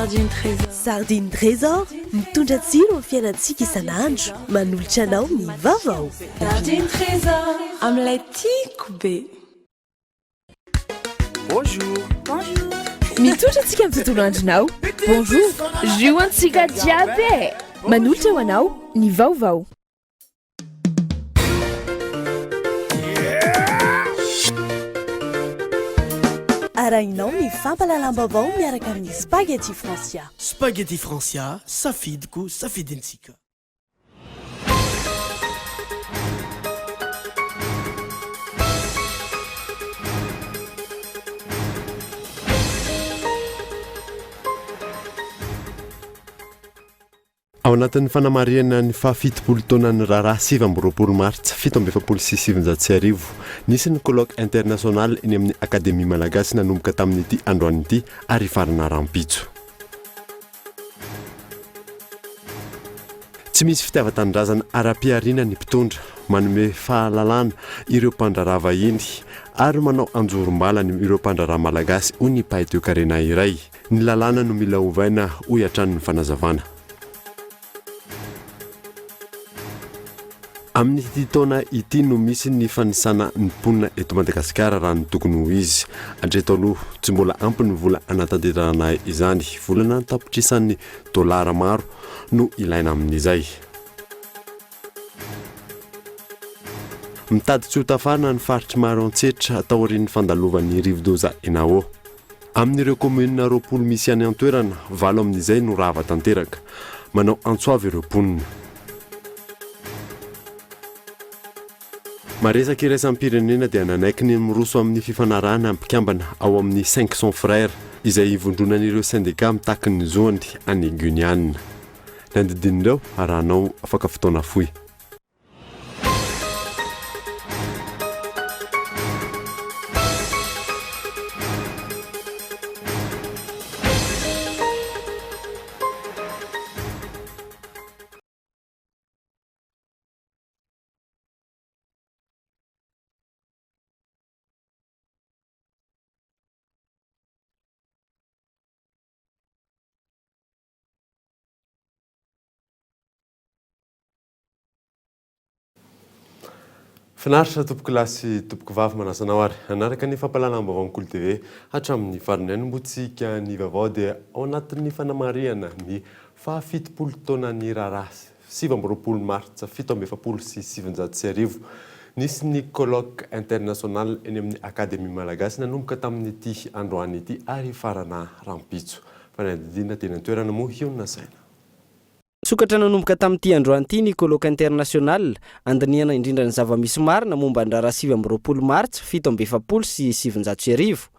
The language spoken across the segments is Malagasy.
Sardine Trésor. Sardine Trésor, mitondra tsiro amin'ny fiainantsika isan'andro, manolotra anao ny vaovao. Sardine Trésor, amin'ilay tiako be. Bonjour. Bonjour. Mitondra antsika amin'ny tontolo andronao. Bonjour. Jus antsika jiaby e. Manolotra ho anao ny vaovao. Arahinao ny fampahalalam-baovao miaraka amin'ny Spaghetti Francia. Spaghetti Francia, safidiko, safidintsika. Ao anatin'ny fanamarihana ny fahafitopolo taonan'ny raharaha 29 martsa 1947, nisy ny colloque international eny amin'ny Akademia Malagasy nanomboka tamin'ity androany ity ary hifarana rahampitso. Tsy misy fitiavan-tanindrazana ara-pihariana ny mpitondra, manome fahalalana ireo mpandraharaha vahiny ary manao anjorom-bala ny ireo mpandraharaha malagasy, hoy ny mpahay toekarena iray. Ny lalàna no mila ovaina, hoy hatrany ny fanazavana. Amin'ity taona ity no misy ny fanisana ny mponina eto Madagasikara raha ny tokony ho izy. Hatreto aloha, tsy mbola ampy ny vola hanatanterahana izany. Volana an-tapitrisan'ny dolara maro no ilaina amin'izay. Mitady tsy ho tafarina ny faritr'i Maroantsetra taorian'ny fandalovan'ny rivodoza Enawo. Amin'ireo kaominina 20 misy any an-toerana, valo amin'izay no rava tanteraka. Manao antso avo ireo mponina. Maresaka iraisam-pirenena dia nanaiky ny miroso amin'ny fifanarahana mpikambana ao amin'ny 500 Frères, izay ivondronan'ireo sendika mitaky ny zoany any Guyane. Ny andidin'ireo arahanao afaka fotoana fohy. Finaritra tompokolahy sy tompokovavy manasa anao ary hanaraka ny fampahalalam-baovaon'ny Kolo TV hatramin'ny farany. Hanombohantsika ny vaovao dia ao anatin'ny fanamarihana ny faha 70 taonan'ny raharaha 29 martsa 1947. Nisy ny colloque international eny amin'ny Akademia Malagasy nanomboka tamin'ity androany ity ary hifarana rahampitso. Fanadihadiana teny an-toerana moa hionona saina. Nisokatra nanomboka tamin'ity androany ity ny Colloque International, handinihana indrindra ny zava-misy marina momba ny raharaha 29 martsa 1947.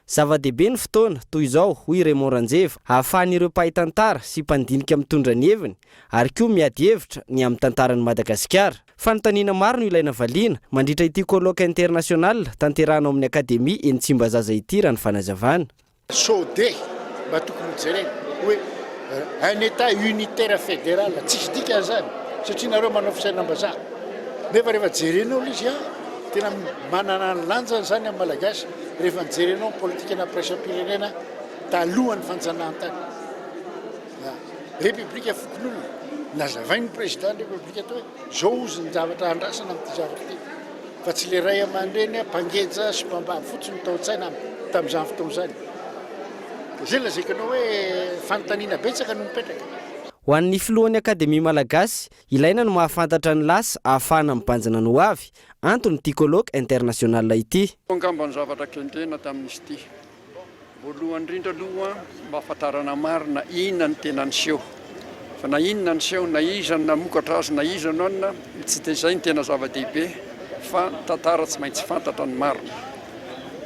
Zava-dehibe ny fotoana toy izao, hoy i Raymond Ranjeva, ahafahan'ireo mpahay tantara sy mpandinika mitondra ny heviny ary koa miady hevitra ny amin'ny tantaran'i Madagasikara. Fanontaniana maro no ilaina valiana mandritra ity Colloque International tanterahana ao amin'ny Akademia eny Tsimbazaza ity raha ny fanazavana. Sode mba tokony ho jerena hoe un Etat unitaire fédéral tsisy dikany zany satria nareo manao fisainam-bazaha nefa rehefa jerenao le izy an tena manana ny lanjany zany amin'ny Malagasy rehefa nijerenao ny politikana mpiraisam-pirenena talohan'ny fanjanahantany Repoblika fokonolona nazavain'ny président ny Repoblika teo hoe zao ozy ny zavatra andrasana amin'ity zavatra ity fa tsy le ray aman-dreny mpangeja sy mpambabo fotsiny no tao an-tsaina tamin'izany fotoana izany. Dia izay lazaiko anao hoe fanontaniana betsaka no mipetraka. Ho an'ny filohan'ny Akademia Malagasy, ilaina ny mahafantatra ny lasa ahafahana mibanjina ny ho avy, antony ity colloque international ity. Angamba ny zavatra kendrena tamin'izy ity. Voalohany indrindra aloha mba hahafantarana marina inona no tena niseho. Fa na inona niseho, na iza no namokatra azy, na iza no anona, tsy dia izay no tena zava-dehibe fa ny tantara tsy maintsy fantatra ny marina.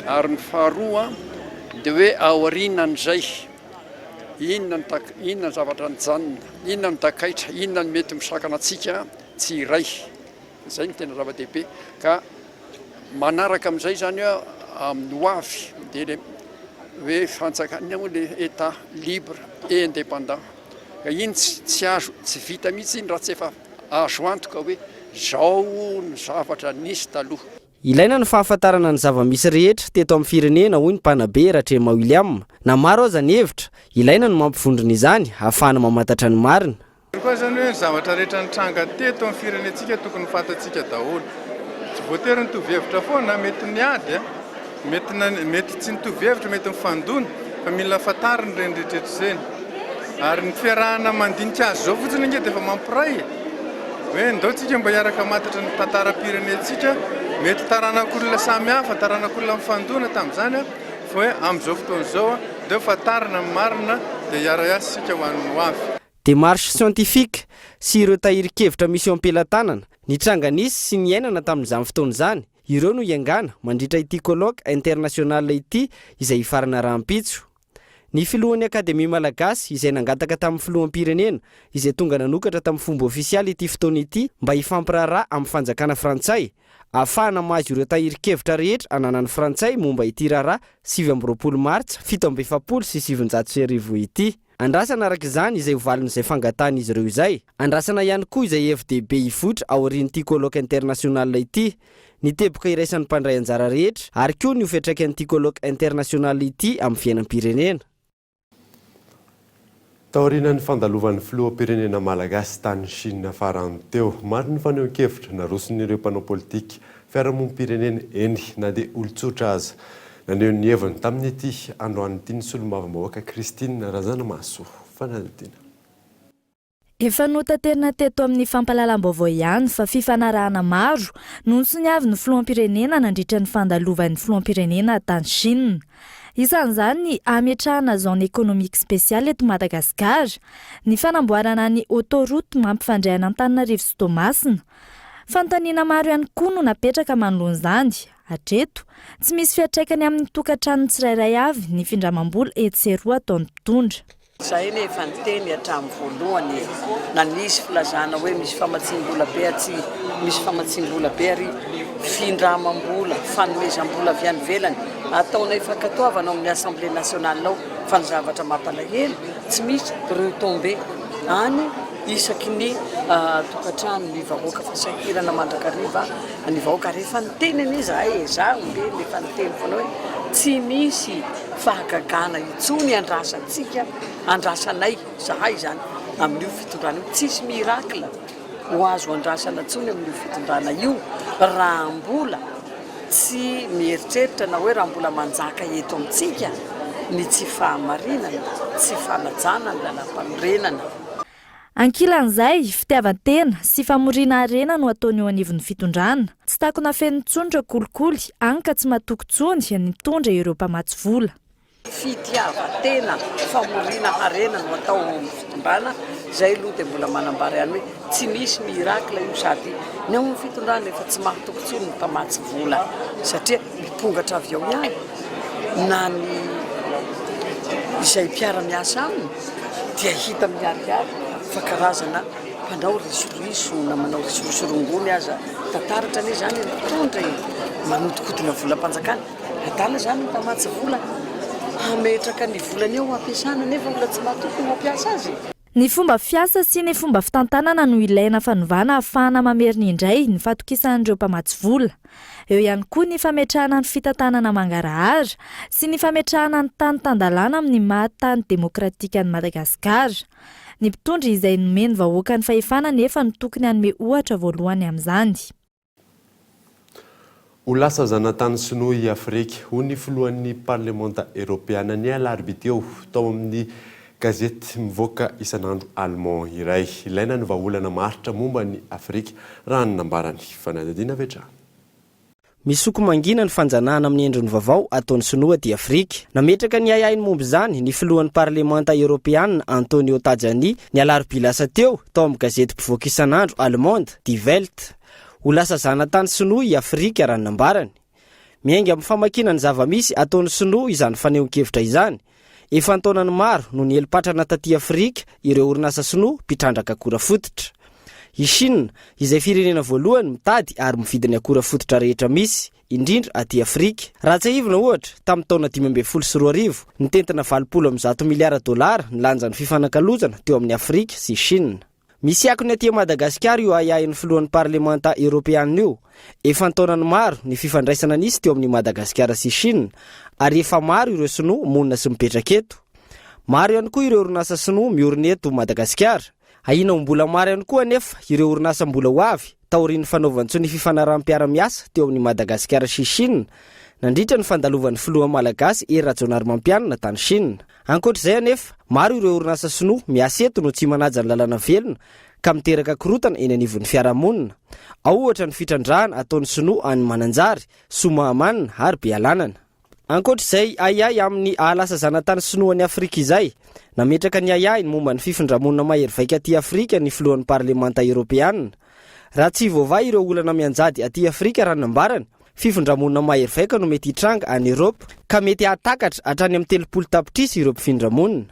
Ary ny faharoa dia hoe aorianan'izay, inona no tak- inona ny zavatra nijanona, inona no takaitra, inona no mety misakana antsika tsy hiray. Izay no tena zava-dehibe ka Manaraka amin'izay izany amin'ny ho avy dia ilay hoe fanjakana, inona moa ilay Etat libre et indépendant. Ka iny tsy tsy azo, tsy vita mihitsy iny raha tsy efa azo antoka hoe izao ny zavatra nisy taloha. Ilaina ny fahafantarana ny zava-misy rehetra teto amin'ny firenena hoy ny mpanabe Ratrema William. Na maro aza ny hevitra, ilaina ny mampivondrona izany hahafahana mamantatra ny marina. Io koa izany hoe ny zavatra rehetra nitranga teto amin'ny firenentsika tokony ho fantatsika daholo. Tsy voatery nitovy hevitra foana, mety niady, mety mety tsy nitovy hevitra, mety nifandona fa mila fantarina ireny rehetra ireny. Ary ny fiarahana mandinika azy izao fotsiny ange dia efa mampiray e! Hoe ndao tsika mba hiaraka hamantatra ny tantaram-pirenentsika, mety taranak'olona samy hafa, taranak'olona nifandona tamin'izany fa hoe amin'izao fotoana izao ndao fantarina ny marina dia hiara-hiasa isika ho an'ny ho avy. Démarche scientifique, sy ireo tahirin-kevitra misy eo am-pelatanana, ny tranga nisy sy niainana tamin'izany fotoana izany, ireo no hiangana mandritra ity colloque international ity izay hifarana rahampitso. Ny filohan'ny Akademia Malagasy izay nangataka tamin'ny filoham-pirenena izay tonga nanokatra tamin'ny fomba ofisialy ity fotoana ity mba hifampiraharaha amin'ny fanjakana frantsay ahafahana mahazo ireo tahirin-kevitra rehetra ananan'ny frantsay momba ity raharaha 29 martsa 1947 ity. Andrasana araka izany izay ho valin'izay fangatahan'izy ireo izay. Andrasana ihany koa izay hevi-dehibe hivoitra aorian'ity colloque international ity, ny teboka iraisan'ny mpandray anjara rehetra ary koa ny ho fiantraikan'ity colloque international ity amin'ny fiainam-pirenena. Taorian'ny fandalovan'ny filoham-pirenena malagasy tany Chine farany teo, maro ny fanehoan-kevitra naroson'ireo mpanao politika, fiarahamonim-pirenena, eny na dia olon-tsotra aza. Naneho ny heviny tamin'ity androany ity ny solombavambahoaka Christine Razanamahasoa. Fanadihadiana. Efa notaterina teto amin'ny fampahalalam-baovao ihany fa fifanarahana maro no nosoniavin'ny filoham-pirenena nandritra ny fandalovan'ny filoham-pirenena tany Chine. Isan'izany ny hametrahana zone économique spéciale eto Madagasikara, ny fanamboarana ny autoroute mampifandray an'Antananarivo sy Toamasina. Fanontaniana maro ihany koa no napetraka manoloana izany. Hatreto, tsy misy fiantraikany amin'ny tokantranon'ny tsirairay avy ny findramam-bola etsy sy eroa ataon'ny mpitondra. Izahay anie efa niteny hatramin'ny voalohany e, na nisy filazana hoe misy famatsiam-bola be atsy, misy famatsiam-bola be ary, findramam-bola, fanomezam-bola avy any ivelany, ataonay fankatoavana ao amin'ny Assemblée nationale ao, fa ny zavatra mampalahelo, tsy misy retombées any isaky ny tokantrano ny vahoaka fa sahirana mandrakariva. ny vahoaka ary efa niteny anie izahay e, izaho olombelona efa niteny foana hoe tsy misy fahagagana intsony andrasantsika, andrasanay izahay izany amin'io fitondrana io, tsisy miracle ho azo andrasana intsony amin'io fitondrana io raha mbola tsy mieritreritra na hoe raha mbola manjaka eto amintsika ny tsy fahamarinana, tsy fanajana ny lalàmpanorenana. Ankilan'izay, fitiavan-tena sy famoriana harena no ataony eo anivon'ny fitondrana. Tsy takona feno intsony ireo kolikoly, hany ka tsy matoky intsony ny mitondra ireo mpamatsy vola. Fitiavan-tena, famoriana harena no atao ao amin'ny fitondrana, izay aloha dia mbola manambara ihany hoe tsy misy miracle io sady ny ao amin'ny fitondrana efa tsy mahatoky intsony ny mpamatsy vola satria mipongatra avy ao ihany na ny izay mpiara-miasa aminy dia hita miharihary fa karazana mpanao risoriso na manao risoriso rongony aza. Tataratra anie izany ny mpitondra e! Manodinkodina volam-panjakana. Adala izany ny mpamatsy vola hametraka ny volany eo hampiasana nefa mbola tsy mahatoky ny mampiasa azy e! Ny fomba fiasa sy ny fomba fitantanana no ilaina fanovana ahafahana mamerina indray ny fahatokisan'ireo mpamatsy vola. Eo ihany koa ny fametrahana ny fitantanana mangarahara sy ny fametrahana ny tany tan-dalàna amin'ny maha tany demokratika an'i Madagasikara. Ny mpitondra izay nomen'ny vahoaka ny fahefana anefa no tokony hanome ohatra voalohany amin'izany. Ho lasa zanatany sinoa i Afrika, hoy ny filohan'ny Parlemanta Eoropeana ny alarobia teo, tao amin'ny gazety mivoaka isan'andro Allemand iray. Ilaina ny vahaolana maharitra momba an'i Afrika, raha ny nambarany. Fanadihadiana avy hatrany. Misoko mangina ny fanjanahana amin'ny endriny vaovao ataon'ny Sinoa aty Afrika. Nametraka ny ahiahiny momba izany ny filohan'ny Parlemanta Eoropeana Antonio Tajani ny alarobia lasa teo tao amin'ny gazety mpivoaka isan'andro Allemande, Die Welt. Ho lasa zanatany sinoa i Afrika raha ny nambarany. Miainga amin'ny famakiana ny zava-misy ataon'ny sinoa izany fanehoan-kevitra izany. Efa an-taonany maro no nieli-patrana taty Afrika ireo orinasa sinoa mpitrandraka akora fototra. I Chine, izay firenena voalohany mitady ary mividy ny akora fototra rehetra misy, indrindra aty Afrika. Raha tsiahivina ohatra, tamin'ny taona 2015, nitentina 180 miliara dolara ny lanjan'ny fifanakalozana teo amin'i Afrika sy Chine. Misy akony aty Madagasikara io ahiahin'ny filohan'ny parlemanta eoropeanina io. Efa an-taonany maro ny fifandraisana nisy teo amin'i Madagasikara sy Chine ary efa maro ireo sinoa monina sy mipetraka eto. Maro ihany koa ireo orinasa sinoa miorina eto Madagasikara. Ahiana ho mbola maro ihany koa anefa ireo orinasa mbola ho avy taorian'ny fanaovan-tsoa ny fifanaraham-piara-miasa teo amin'i Madagasikara sy Chine nandritra ny fandalovan'ny filoha malagasy Hery Rajaonarimampianina tany Chine. Ankoatra izay anefa, maro ireo orinasa sinoa miasa eto no tsy manaja ny lalàna velona ka miteraka korontana eny anivon'ny fiarahamonina. Ao ohatra ny fitrandrahana ataon'ny sinoa any Mananjary, Soamahamanina ary Bealanana. Ankoatra izay ahiahy amin'ny hahalasa zanatany sinoa an'i Afrika izay, nametraka ny ahiahiny momba ny fifindramonina mahery vaika aty Afrika ny filohan'ny parlemanta eoropeanina. Raha tsy voavaha ireo olana mianjady aty Afrika raha ny nambarany, fifindramonina mahery vaika no mety hitranga any Eoropa ka mety hahatakatra hatrany amin'ny 30 tapitrisa ireo mpifindra monina.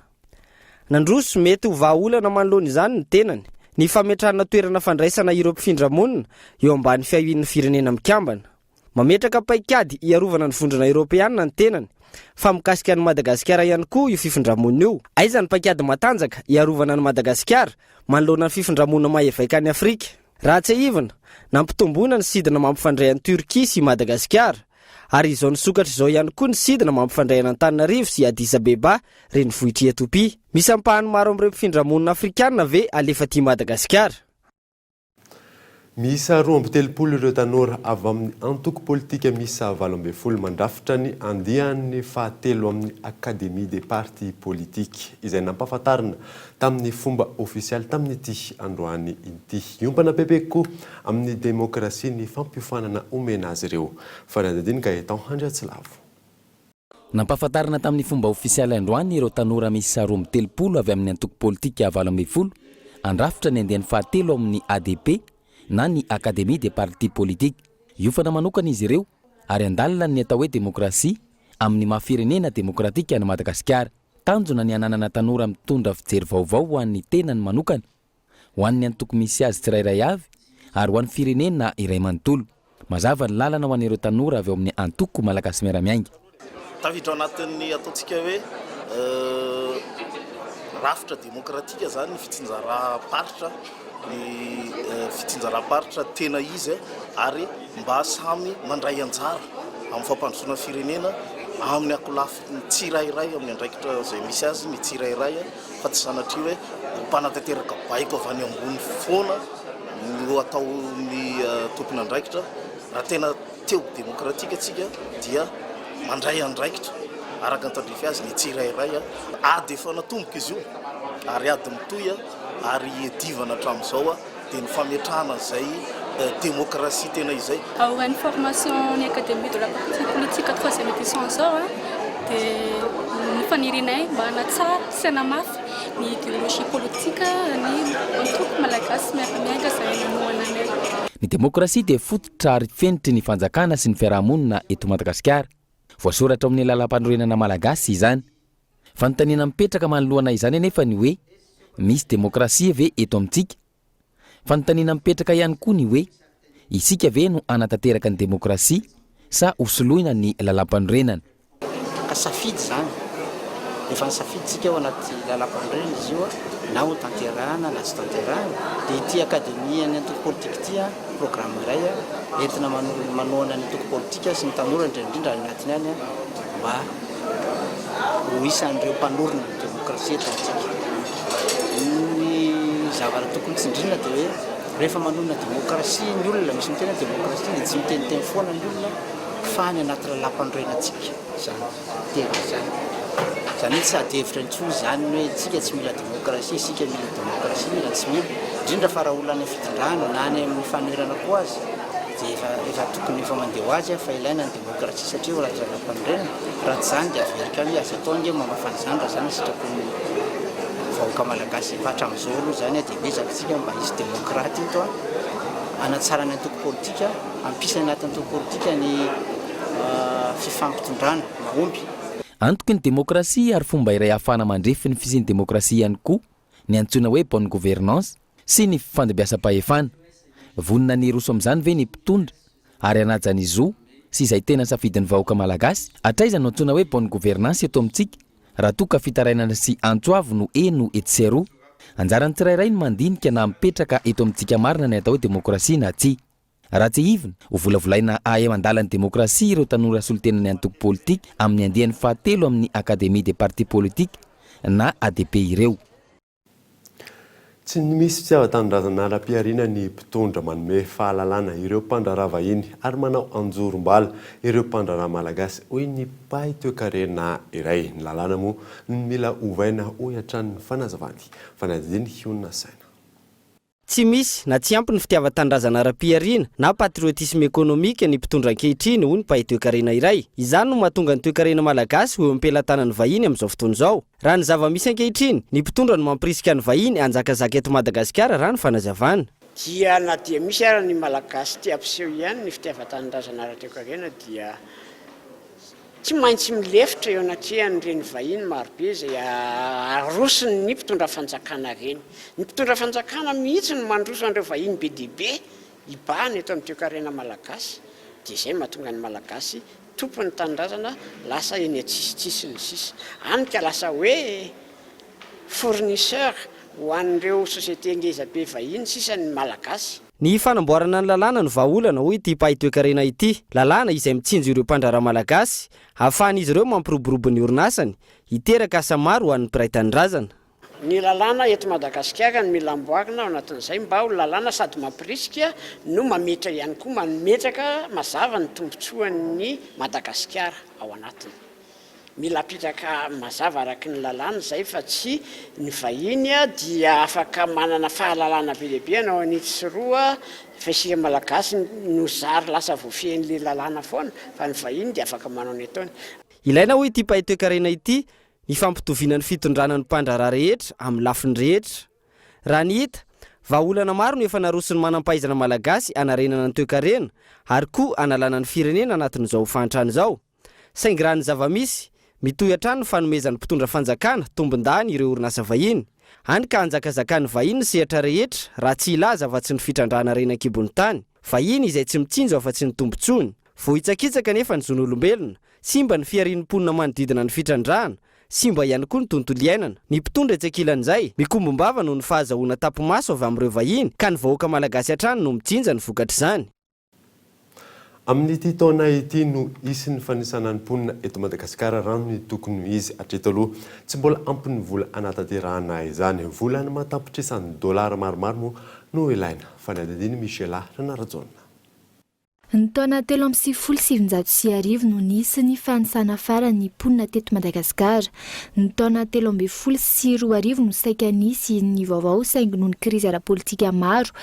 Nandroso mety ho vahaolana manoloana izany ny tenany, ny fametrahana toerana fandraisana ireo mpifindra monina eo ambany fiahian'ny Firenena Mikambana. Mametraka paikady hiarovana ny vondrona eoropeanina ny tenany, fa mikasika an'i Madagasikara ihany koa io fifindramonina io. Aiza ny paikady matanjaka hiarovana an'i Madagasikara manoloana ny fifindramonina mahery vaika any Afrika? Raha tsiahivina, nampitomboina ny sidina mampifandray an'i Turquie sy i Madagasikara, ary izao nisokatra izao ihany koa ny sidina mampifandray an'Antananarivo sy Addis Abeba, renivohitr'i Ethiopie. Misy ampahany maro amin'ireo mpifindramonina afrikanina ve alefa aty Madagasikara? Miisa 32 ireo tanora avy amin'ny antoko politika miisa 18 mandrafitra ny andiany fahatelo amin'ny Académie des partis politiques izay nampahafantarina tamin'ny fomba ofisialy tamin'ity androany ity. Hiompana bebe kokoa amin'ny demokrasia ny fampiofanana omena azy ireo. Fanadihadian'i Gaëtan Andriatsilavo. Nampahafantarina tamin'ny fomba ofisialy androany ireo tanora miisa 32 avy amin'ny antoko politika 18 handrafitra ny andiany fahatelo ao amin'ny ADP na ny Académie des partis politiques. Hiofana manokana izy ireo ary handalina ny atao hoe demokrasia amin'ny maha firenena demokratika an'i Madagasikara. Tanjona ny hananana tanora mitondra fijery vaovao ho an'ny tenany manokana ho an'ny antoko misy azy tsirairay avy ary ho an'ny firenena iray manontolo. Mazava ny lalana ho an'ireo tanora avy ao amin'ny antoko Malagasy Miara-Miainga. Tafiditra ao anatin'ny ataontsika hoe rafitra demokratika izany ny fitsinjaram-paritra, ny fitsinjaram-paritra tena izy ary mba samy mandray anjara amin'ny fampandrosoana ny firenena amin'ny ankolafiny tsirairay amin'ny andraikitra izay misy azy ny tsirairay. fa tsy sanatria hoe ho mpanatanteraka baiko avy any ambony foana no ataon'ny tompon'andraikitra. Raha tena te ho demokratika isika dia mandray andraikitra araka ny tandrify azy ny tsirairay. Ady efa natomboka izy io ary ady mitohy ary iadivana hatramin'izao. dia ny fametrahana an'izay demokrasia tena izay. Aorian'ny formation ny Académie de la partie politique troisième édition izao dia ny fanirianay mba hanatsara sy hanamafy ny idéologie politique ny antoko Malagasy Miara-Miainga izay nanohana anay. Ny demokrasia dia fototra ary fenitry ny fanjakana sy ny fiarahamonina eto Madagasikara. Voasoratra ao amin'ny Lalampanorenana malagasy izany. Fanontaniana mipetraka manoloana izany anefa ny hoe, misy demokrasia ve eto amintsika? Fanontaniana mipetraka ihany koa ny hoe, isika ve no hanatanteraka ny demokrasia sa hosoloina ny lalàmpanorenana? Ka safidy izany. Efa nisafidy tsika ao anaty lalàmpanorenana izy io na ho tanterahana na tsy tanterahana. Dia ity akademian'ny antoko politika ity programme iray entina manohana ny antoko politika sy ny tanora indrindra indrindra any anatiny any mba ho isan'ireo mpanorina ny demokrasia eto amintsika. Ny zavatra tokony tsindriana dia hoe rehefa manorina demokrasia ny olona, misy miteny hoe demokrasia dia tsy miteniteny foana ny olona fa any anaty lalàmpanorenantsika izany teny izany. Izany hoe tsy ady hevitra intsony izany ny hoe isika tsy mila demokrasia, isika mila demokrasia na tsy mila, indrindra fa raha olona any amin'ny fitondrana na any amin'ny fanoherana koa aza dia efa efa tokony efa mandeha ho azy fa ilaina ny demokrasia satria ho ratsy lalàmpanorenana, raha tsy izany dia averiko ihany hoe aza atao ange mamafa an'izany raha izany ny sitrapon'ny vahoaka malagasy, fa hatramin'izao aloha izany dia miezaka isika mba hisy demokraty eto hanatsara ny antoko politika, hampisy anaty antoko politika ny fifampitondrana mahomby. Antoky ny demokrasia ary fomba iray ahafahana mandrefy ny fisian'ny demokrasia ihany koa ny antsoina hoe bonne gouvernance sy ny fifandimbiasam-pahefana. Vonona ny hiroso amin'izany ve ny mpitondra ary hanaja ny zo sy izay tena safidin'ny vahoaka malagasy? Hatraiza no antsoina hoe bonne gouvernance eto amintsika raha toa ka fitarainana sy antso avo no heno etsy sy eroa? Anjaran'ny tsirairay ny mandinika na mipetraka eto amintsika marina ny atao hoe demokrasia na tsia. Raha tsiahivina, ho volavolaina hahay mandala ny demokrasia ireo tanora solontenan'ny antoko politika amin'ny andiany fahatelo amin'ny Académie des partis politiques na ADP ireo. Tsy misy fitiavan-tanindrazana ara-pihariana ny mpitondra manome fahalalana ireo mpandraharaha vahiny ary manao anjorom-bala ireo mpandraharaha malagasy, hoy ny mpahay toekarena iray. Ny lalàna moa no mila ovaina, hoy hatrany ny fanazavany. Fanadihadiana hionona saina. Tsy misy na tsy ampy ny fitiavan-tanindrazana ara-pihariana na patriotisme économique ny mpitondra ankehitriny, hoy ny mpahay toekarena iray. Izany no mahatonga ny toekarena malagasy ho eo am-pelatanan'ny vahiny amin'izao fotoana izao. Raha ny zava-misy ankehitriny, ny mpitondra no mampirisika ny vahiny hanjakazaka eto Madagasikara, raha ny fanazavana. Dia na dia misy ara ny Malagasy te hampiseho ihany ny fitiavan-tanindrazana ara-toekarena dia Tsy maintsy milefitra eo anatrehan'ireny vahiny marobe izay aroson'ny mpitondra fanjakana ireny. Ny mpitondra fanjakana mihitsy no mandroso an'ireo vahiny be dia be hibahana eto amin'ny toekarena malagasy. Dia izay no mahatonga ny Malagasy tompon'ny tanindrazana lasa eny an-tsisitsisiny sisa. Hany ka lasa hoe fournisseur ho an'ireo société ngezabe vahiny sisa ny Malagasy. Ny fanamboarana ny lalàna no vahaolana, hoy ity mpahay toekarena ity. Lalàna izay mitsinjo ireo mpandraharaha malagasy, ahafahan'izy ireo mampiroborobo ny orinasany, hiteraka asa maro ho an'ny mpiray tanindrazana. Ny lalàna eto Madagasikara no mila amboarina ao anatin'izay mba ho lalàna sady mampirisika no mametra ihany koa mametraka mazava ny tombontsoan'ny Madagasikara ao anatiny. Mila apetraka mazava araky ny lalàna izay fa tsy ny vahiny dia afaka manana fahalalana be dia be hanao an'itsy sy roa fa isika malagasy no zary lasa voafehin'ilay lalàna foana fa ny vahiny dia afaka manao ny ataony. Ilaina hoy ity mpahay toekarena ity ny fampitoviana ny fitondrana ny mpandraharaha rehetra amin'ny lafiny rehetra. Raha ny hita, vahaolana maro no efa naroson'ny manam-pahaizana malagasy hanarenana ny toekarena ary koa hanalana ny firenena anatin'izao fahantrana izao. Saingy raha ny zava-misy, mitohy hatrany ny fanomezan'ny mpitondra fanjakana tombondahiny ireo orinasa vahiny. Hany ka anjakazakan'ny vahiny ny sehatra rehetra raha tsy hilaza afa-tsy ny fitrandrahana harena an-kibon'ny tany. Vahiny izay tsy mitsinjo afa-tsy ny tombontsoany. Voahitsakitsaka anefa ny zon'olombelona, simba ny fiharian'ny mponina manodidina ny fitrandrahana, simba ihany koa ny tontolo iainana. Ny mpitondra etsy ankilan'izay, mikombom-bava noho ny fahazahoana tapi-maso avy amin'ireo vahiny ka ny vahoaka malagasy hatrany no mijinja ny vokatr'izany. Amin'ity taona ity no hisy ny fanisana ny mponina eto Madagasikara raha ny tokony ho izy. Hatreto aloha, tsy mbola ampy ny vola hanatanterahana izany. Vola aman-tapitrisany dolara maromaro moa no ilaina. Fanadihadian'i Michela Ranarajaona. Ny taona 1993 no nisy ny fanisana farany ny mponina teto Madagasikara. Ny taona 2013 no saika nisy ny vaovao saingy noho ny krizy ara-politika maro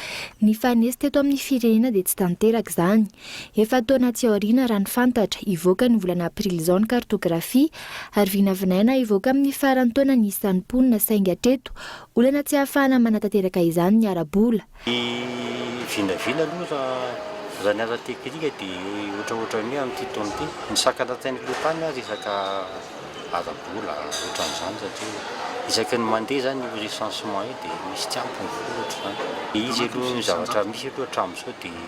nifanesy teto amin'ny firenena dia tsy tanteraka izany. Efa-taona aty aoriana raha ny fantatra, hivoaka ny volana aprily izao ny cartographie ary vinavinaina hivoaka amin'ny faran'ny taona ny isan'ny mponina saingy hatreto olana tsy ahafahana manatanteraka izany ny ara-bola. Ny vinavina aloha raha raha ny ara-teknika dia ohatraohatran'ny hoe amin'ity taona ity. Ny sakana tany aloha tany resaka ara-bola ohatran'izany satria isaky ny mandeha izany io recensement io dia misy tsy ampy ny vola ohatr'izany. Izy aloha ny zavatra misy aloha hatramin'izao dia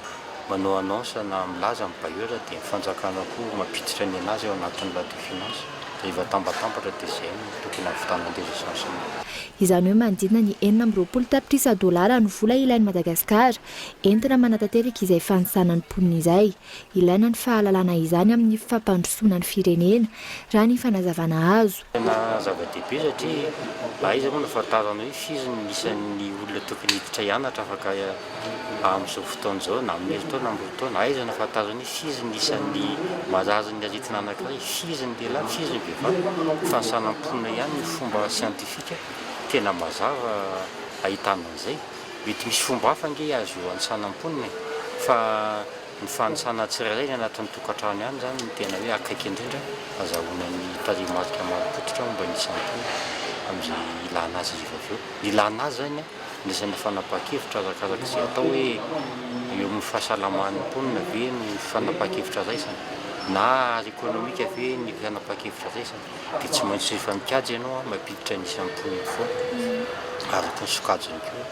manao annonce na milaza ny bailleur dia ny fanjakana koa mampiditra ny an'azy ao anatin'ny loi de finance. Rehefa atambatambatra dia izay no tokony hahavitana an'ilay recensement. Izany hoe manodidina ny 26 tapitrisa dolara no vola ilain'i Madagasikara entina manatanteraka izay fanisana ny mponina izay. Ilaina ny fahalalana izany amin'ny fampandrosoana ny firenena, raha ny fanazavana azo. Tena zava-dehibe satria aiza moa no ahafantarana hoe firy ny isan'ny olona tokony hiditra hianatra afaka amin'izao fotoana izao na amin'ny herintaona na amin'ny roa taona, aiza no ahafantarana hoe firy ny isan'ny mararin'ny aretina anankiray, firy ny lehilahy, firy ny vehivavy, fanisana mponina ihany ny fomba siantifika tena mazava ahitana an'izay. Mety misy fomba hafa ange azo anisana mponina e! Fa ny fanisana tsirairay ny anatin'ny tokantrano ihany izany no tena hoe akaiky indrindra azahoana ny tarehimarika marim-pototra momba ny isan'ny mponina amin'izay ilana azy rehefa avy eo. Ny ilana azy izany an, andraisana fanapahan-kevitra arakaraka izay atao hoe eo amin'ny fahasalaman'ny mponina ve no fanapahan-kevitra raisina na ara-ekonomika ve ny fanapahan-kevitra raisina. Dia tsy maintsy rehefa mikajy ianao an, mampiditra ny isan'ny mponina foana, araka ny sokajiny koa.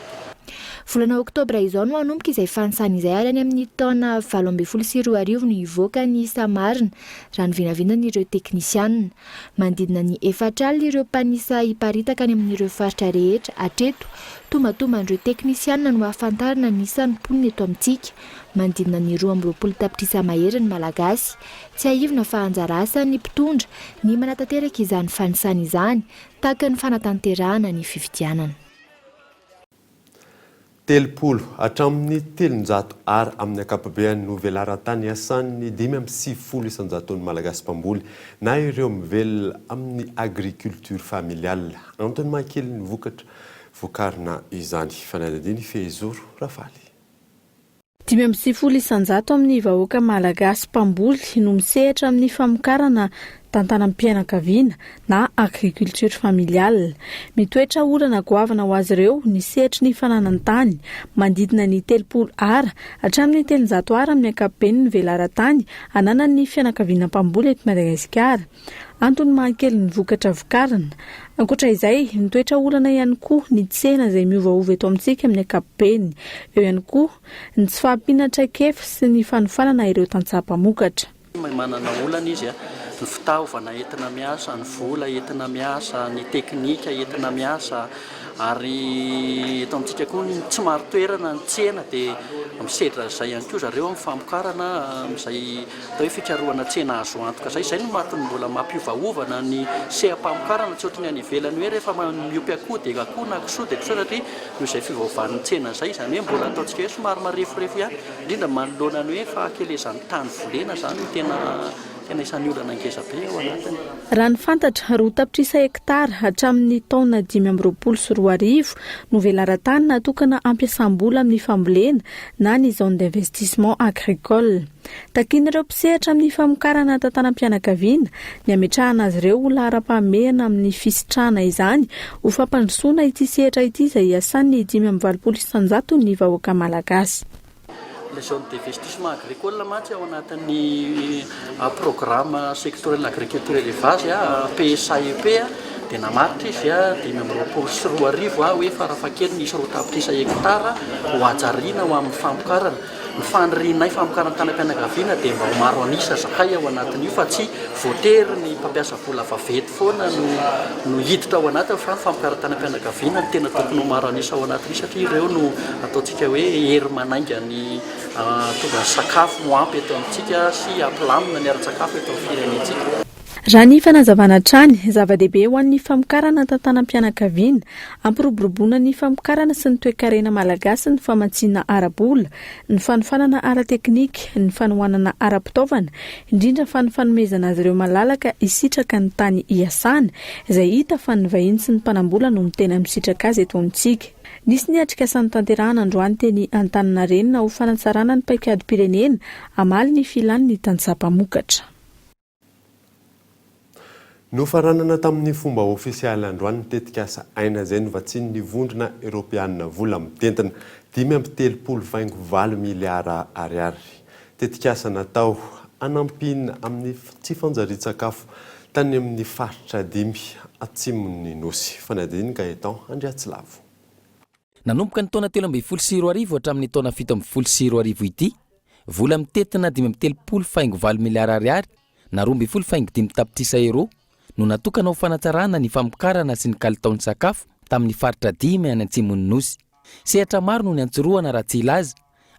Volana oktobra izao no hanomboka izay fanisana izay ary any amin'ny taona 2018 no hivoaka ny isa marina, raha ny vinavinan'ireo teknisianina. Manodidina ny 40 ireo mpanisa hiparitaka any amin'ireo faritra rehetra hatreto. Tombantomban'ireo teknisianina no ahafantarana ny isan'ny mponina eto amintsika. Manodidina ny 22 tapitrisa mahery ny Malagasy. Tsiahivina fa anjara asan'ny mpitondra ny manatanteraka izany fanisana izany, tahaka ny fanatanterahana ny fifidianana. 30 hatramin'ny 300 Ar amin'ny ankapobeany no velaran-tany iasan'ny 95 isan-jaton'ny Malagasy mpamboly na ireo mivelona amin'ny agriculture familiale. Antony mahakely ny vokatra vokarina izany. Fanadihadiana i Fehizoro Rafaly. 95% amin'ny vahoaka malagasy mpamboly no misehatra amin'ny famokarana tantanam-pianakaviana na agriculture familiale. Mitoetra olana goavana ho azy ireo ny sehatry ny fananan-tany, manodidina ny 30 ara hatramin'ny 300 ara amin'ny ankapobeny ny velaran-tany ananan'ny fianakaviana mpamboly eto Madagasikara. Antony mahakely ny vokatra vokarina. Ankoatra izay, mitoetra olana ihany koa ny tsena izay miovaova eto amintsika amin'ny ankapobeny. Eo ihany koa ny tsy fahampiana traikefa sy ny fanofanana ireo tantsaha mpamokatra. Manana olana izy, ny fitaovana entina miasa, ny vola entina miasa, ny teknika entina miasa ary eto amintsika koa tsy marin-toerana ny tsena dia misedra izay ihany koa zareo amin'ny famokarana amin'izay Atao hoe fikarohana tsena azo antoka izay. Izay no mahatonga mbola mampiovaovana ny seha-pamokarana, tsy ohatry ny any ivelany hoe rehefa miompy akoho dia akoho na kisoa dia kisoa satria noho izay fiovaovan'ny tsena izay. Izany hoe mbola ataontsika hoe somary mareforefo ihany, indrindra manoloana ny hoe fahakelezan'ny tany volena izany no tena tena isan'ny olana ngeza be ao anatiny. Raha ny fantatra, 2 tapitrisa hektara hatramin'ny taona 2025 no velaran-tany natokana hampiasam-bola amin'ny fambolena na ny zone d'investissement agricole. Takian'ireo mpisehatra amin'ny famokarana tantanam-pianakaviana ny hametrahana azy ireo ho laharam-pahamehana amin'ny fisitrahana izany ho fampandrosoana ity sehatra ity izay iasan'ny 85 isan-jaton'ny vahoaka malagasy. Ilay zone d'investissement agricole mantsy ao anatin'ny programme sectoriel agriculture élevage, PSAEP, dia namaritra izy 2025 hoe farafahakeliny hisy 2 tapitrisa hektara ho hajariana ho amin'ny famokarana. Ny fanirianay famokarana tanam-pianakaviana dia mba ho maro an'isa zahay ao anatin'io fa tsy voatery ny mpampiasa vola vaventy foana no no hiditra ao anatiny fa ny famokarana tanam-pianakaviana no tena tokony ho maro an'isa ao anatin'io satria ireo no ataontsika hoe hery manainga ny hahatonga ny sakafo ho ampy eto amintsika sy hampilamina ny ara-tsakafo eto amin'ny firenentsika. Raha ny fanazavana hatrany, zava-dehibe ho an'ny famokarana tantanam-pianakaviana, hampiroboroboana ny famokarana sy ny toekarena malagasy ny famatsiana ara-bola, ny fanofanana ara-teknika, ny fanohanana ara-pitaovana, indrindra fa ny fanomezana azy ireo malalaka hisitraka ny tany hiasana, izay hita fa ny vahiny sy ny mpanam-bola no tena misitraka azy eto amintsika. Nisy ny atrikasa notanterahana androany teny Antaninarenina ho fanatsarana ny paikadim-pirenena hamaly ny filan'ny tantsaha mpamokatra. Nofaranana tamin'ny fomba ofisialy androany ny tetikasa Aina izay novatsian'ny Vondrona Eoropeanina vola mitentina 35 faingo valo miliara ariary. Tetikasa natao hanampiana amin'ny tsy fanjarian-tsakafo tany amin'ny faritra dimy atsimon'ny Nosy. Fanadihadian'i Gaëtan Andriatsilavo. Nanomboka ny taona 2013 hatramin'ny taona 2017 ity, vola mitentina 35 faingo valo miliara ariary na 12 faingo dimy tapitrisa euros no natokana ho fanatsarana ny famokarana sy ny kalitaon'ny sakafo tamin'ny faritra dimy any atsimon'ny Nosy. Sehatra maro no niantsorohana raha tsy hilaza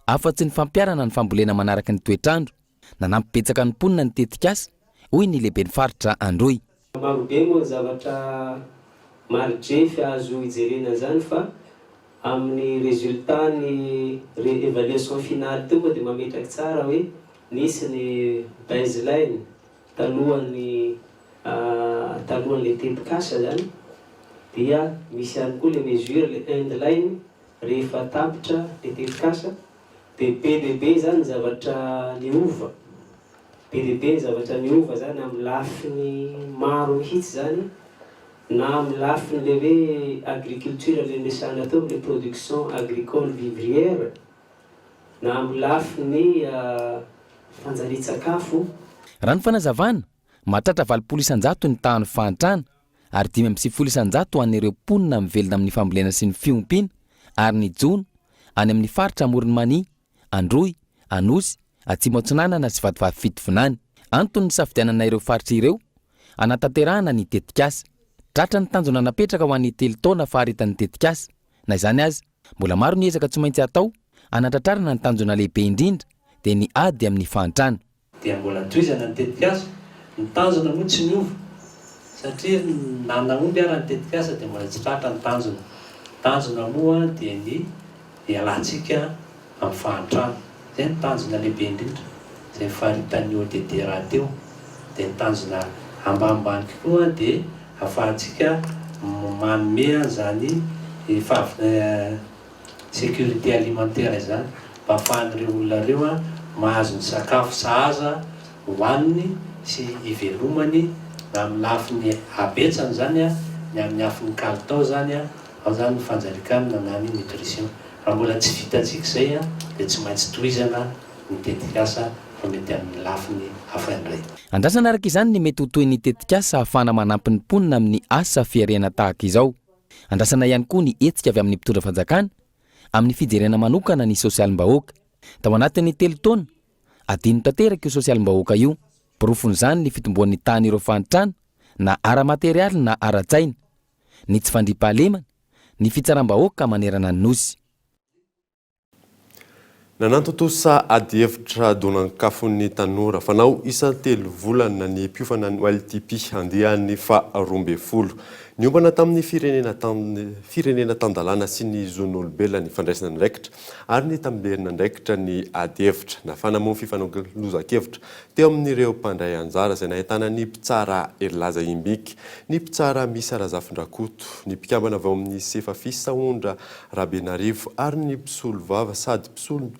afa-tsy ny fampiharana ny fambolena manaraka ny toetr'andro. Nanampy betsaka ny mponina ny tetikasa, hoy ny lehiben'ny faritra Androy. Marobe moa ny zavatra maridrefy azo ijerena an'izany fa amin'ny résultat ny évaluation finale teo moa dia mametraky tsara hoe nisy ny baseline talohan'ny talohan'ilay tetikasa zany dia misy ihany koa le mesure le endline rehefa tapitra le tetikasa Dia be dia be izany ny zavatra niova, be dia be ny zavatra niova izany amin'ny lafiny maro mihitsy izany, na amin'ny lafiny ilay hoe agriculture ilay niresahana teo amin'ilay production agricole vivrière, na amin'ny lafiny fanjarian-tsakafo. Raha ny fanazavana, mahatratra 80% ny tahan'ny fahantrana ary 95% ho an'ireo mponina mivelona amin'ny fambolena sy ny fiompiana ary ny jono. any amin'ny faritra Amoron'i Mania, Androy, Anosy, Atsimo Atsinanana sy Vatovavy Fitovinany. Antony nisafidianana ireo faritra ireo hanatanterahana ny tetikasa. Tratra ny tanjona napetraka ho an'ny telo taona faharetan'ny tetikasa. Na izany aza, mbola maro ny ezaka tsy maintsy hatao hanatratrarana ny tanjona lehibe indrindra dia ny ady amin'ny fahantrana. Dia mbola tohizana ny tetikasa, ny tanjona moa tsy miova satria na nahomby ara ny tetikasa dia mbola tsy tratra ny tanjona. Ny tanjona moa dia ny hialantsika amin'ny fahantrana. Izay no tanjona lehibe indrindra, izay nofaritan'ny ODD rahateo. Dia ny tanjona ambanimbany kokoa dia ahafahantsika manome an'izany Sécurité alimentaire izany mba afahan'ireo olona ireo mahazo ny sakafo sahaza hohaniny sy hivelomany na amin'ny lafiny habetsany izany ny amin'ny afiny kalitao izany ao izany ny fanjarikanina na ny nutrition. Raha mbola tsy vitantsika izay dia tsy maintsy tohizana ny tetikasa fa mety amin'ny lafiny hafa indray. Andrasana araka izany ny mety ho tohin'ny tetikasa ahafahana manampy ny mponina amin'ny asa fihariana tahaka izao. Andrasana ihany koa ny hetsika avy amin'ny mpitondra fanjakana amin'ny fijerena manokana ny sosialim-bahoaka. Tao anatin'ny telo taona, adino tanteraka io sosialim-bahoaka io. Porofon'izany ny fitomboan'ny tahan'ireo fahantrana na ara-materialy na ara-tsaina, ny tsy fandriampahalemana, ny fitsaram-bahoaka manerana ny Nosy. Nanatontosa adihevitra donan-kafon'ny tanora fanao isan-telo volana ny mpiofana ny OLTP andiany faha 12. Niompana tamin'ny firenena firenena tan-dalàna sy ny zon'olombelona ny fandraisana andraikitra ary ny tamberin'andraikitra ny adihevitra. Nafana moa ny fifanakalozan-kevitra teo amin'ireo mpandray anjara izay nahitana ny mpitsara Herilaza Imbiky, ny mpitsara Misa Razafindrakoto, ny mpikambana avy ao amin'ny Sefafi Sahondra Rabenarivo ary ny mpisolovava sady mpisolo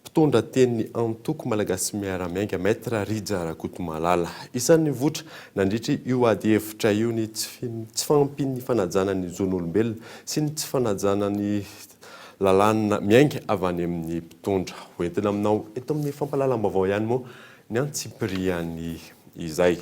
mpitondra tenin'ny antoko Malagasy Miara-Miainga, Maître Rija Rakotomalala. Isan'ny nivoitra nandritra io ady hevitra io ny tsy fahampian'ny fanajana ny zon'olombelona sy ny tsy fanajana ny lalàna miainga avy any amin'ny mpitondra. Hoentina aminao eto amin'ny fampahalalam-baovao ihany moa ny antsipiriany izay.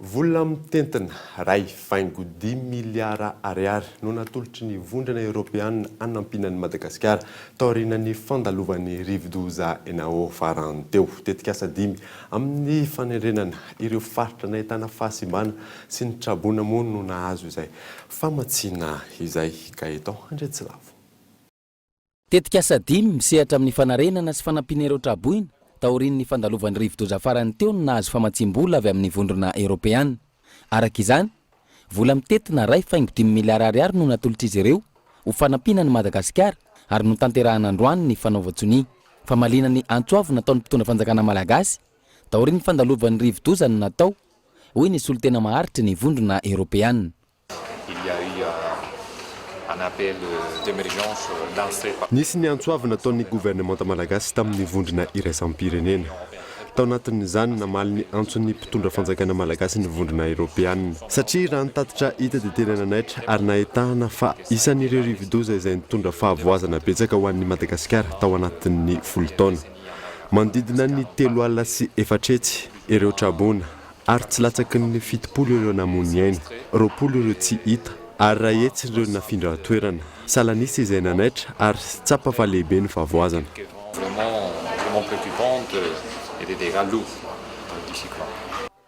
Vola mitentina iray faingo dimy miliara ariary no natolotry ny Vondrona Eoropeanina hanampiana an'i Madagasikara taorian'ny fandalovan'ny rivodoza Enao farany teo. Tetikasa dimy amin'ny fanerenana ireo faritra nahitana fahasimbana sy ny traboina moa no nahazo izay famatsiana izay. Gaëtan Andriatsilavo. Tetikasa dimy misehatra amin'ny fanarenana sy fanampiana ireo tra-boina taorian'ny fandalovan'ny rivodoza farany teo no nahazo famatsiam-bola avy amin'ny Vondrona Eoropeana. Araka izany, vola mitentina iray faingo dimy miliara ariary no natolotr'izy ireo ho fanampiana an'i Madagasikara ary notanterahana androany ny fanaovan-tsonia. Famaliana ny antso avo nataon'ny mpitondra fanjakana malagasy taorian'ny fandalovan'ny rivodoza no natao, hoy ny solontena maharitry ny Vondrona Eoropeana. Il y a eu un appel d'emergence lancé par. Nisy ny antso avo nataon'ny governemanta malagasy tamin'ny vondrona iraisam-pirenena. Tao anatin'izany, namaly ny antson'ny mpitondra fanjakana malagasy ny vondrona eropeanina. Satria raha ny tatitra hita dia tena nanaitra ary nahitana fa isan'ireo rivodoza izay nitondra fahavoazana betsaka ho an'i Madagasikara tao anatin'ny folo taona. Manodidina ny 440 ireo traboina Ary tsy latsaky ny 70 ireo namoy ny ainy, 20 ireo tsy hita, ary 100 ireo nafindra toerana. Salanisa izay nanaitra ary tsapa fa lehibe ny fahavoazana.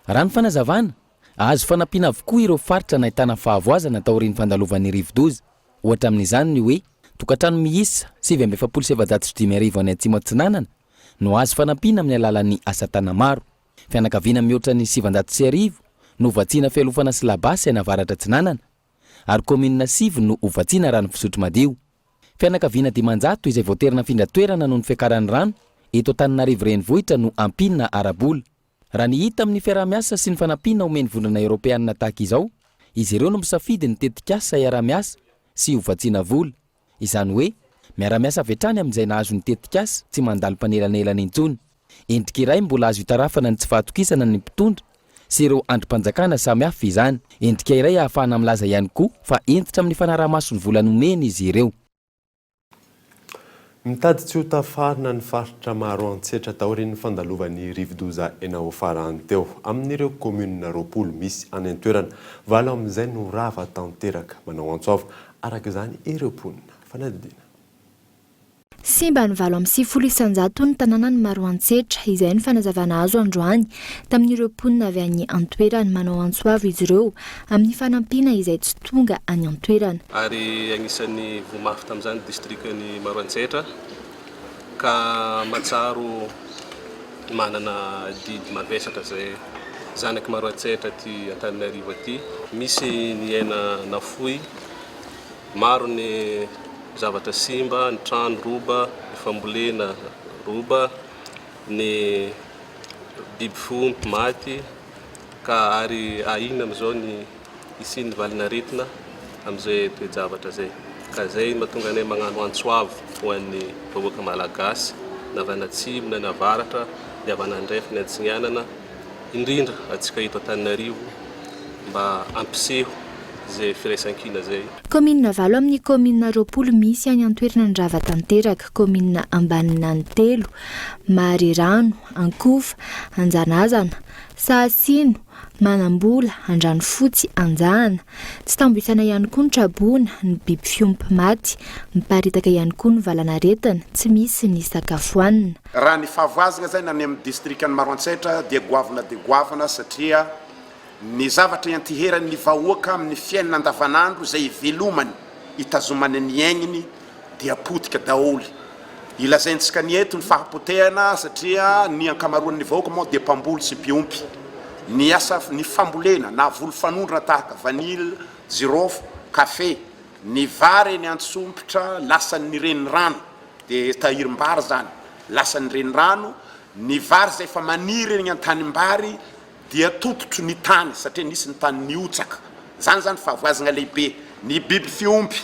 Raha ny fanazavana, azo fanampiana avokoa ireo faritra nahitana fahavoazana taorian'ny fandalovan'ny rivodoza. Ohatra amin'izany ny hoe tokantrano miisa 449 any Atsimo Atsinanana no azo fanampiana amin'ny alalan'ny asa tana-maro. Fianakaviana mihoatra ny 1900 no vatsiana fialofana sy labasy any Avaratra Atsinanana, ary kaominina sivy no ho vatsiana rano fisotro madio. Fianakaviana 500 izay voatery nafindra toerana noho ny fiakaran'ny rano eto Antananarivo Renivohitra no ampiana ara-bola. Raha ny hita amin'ny fiaraha-miasa sy ny fanampiana omen'ny Vondrona Eoropeanina tahaka izao, izy ireo no misafidy ny tetikasa hiaraha-miasa sy ho vatsiana vola. Izany hoe, miara-miasa avy hatrany amin'izay nahazo ny tetikasa, tsy mandalo mpanelanelana intsony. Endrika iray mbola azo itarafana ny tsy fahatokisana ny mpitondra sy ireo andrim-panjakana samihafa izany. Endrika iray ahafahana milaza ihany koa fa hentitra amin'ny fanaraha-maso ny vola nomena izy ireo. Mitady tsy ho tafarina ny faritra Maroantsetra taorian'ny fandalovan'ny rivodoza Enao farany teo. Amin'ireo kaominina 20 misy any an-toerana, valo amin'izay no rava tanteraka. Manao antso avo araka izany ireo mponina. Fanadihadiana. Simba ny 98 isan-jaton'ny tanànan'i Maroantsetra, izay no fanazavana azo androany tamin'ireo mponina avy any an-toerana. Manao antso avo izy ireo amin'ny fanampiana izay tsy tonga any an-toerana. Ary agnisan'ny voa mafy tamin'izany ny distrikan'i Maroantsetra ka mahatsiaro manana adidy mavesatra izay zanak'i Maroantsetra aty Antananarivo aty. Misy ny aina nafoy. Maro ny zavatra simba, ny trano roba, ny fambolena roba, ny biby fiompy maty ka ary ahiana amin'izao ny hisian'ny valin'aretina amin'izay toe-javatra izay. Ka izay no mahatonga anay magnano antso avo ho an'ny vahoaka malagasy na avy any atsimo na any avaratra, ny avy any andrefana, ny antsignanana, indrindra antsika eto Antananarivo mba hampiseho izay firaisankina izay. Kaominina valo amin'ny kaominina 20 misy any an-toerana ny rava tanteraka, kaominina Ambaninany telo, Maharerano, Ankofa, Anjanazana, Sahasino, Manambola, Andranofotsy, Anjahana. Tsy tambo isaina ihany koa ny traboina, ny biby fiompy maty, miparitaka ihany koa ny valanaretina, tsy misy ny sakafo hanina. Raha ny fahavoazana izany any amin'ny distrikan'i Maroantsetra dia goavana dia goavana satria Ny zavatra ianteheran'ny vahoaka amin'ny fiainana andavanandro izay ivelomany, itazomany ny aigniny dia potika daholo. Ilazaintsika ny eto ny fahapotehana satria ny ankamaroan'ny vahoaka moa dia mpamboly sy mpiompy. Ny asa ny fambolena na voly fanondrana tahaka vanille, jirofo, kafe, ny vary eny Antsompitra lasan'ny renirano dia tahirim-bary izany, lasan'ny renirano, ny vary izay efa maniry eny an-tanimbary dia tototry ny tany satria nisy ny tany nihotsaka. Izany izany fahavoazana lehibe. Ny biby fiompy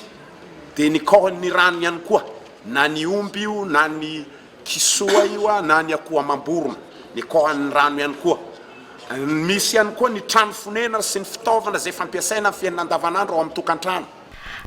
dia nikaohan'ny rano ihany koa, na ny omby io na ny kisoa io na ny akoho amam-borona, nikaohan'ny rano ihany koa. Misy ihany koa ny trano fonenana sy ny fitaovana izay fampiasaina amin'ny fiainana andavanandro ao amin'ny tokantrano.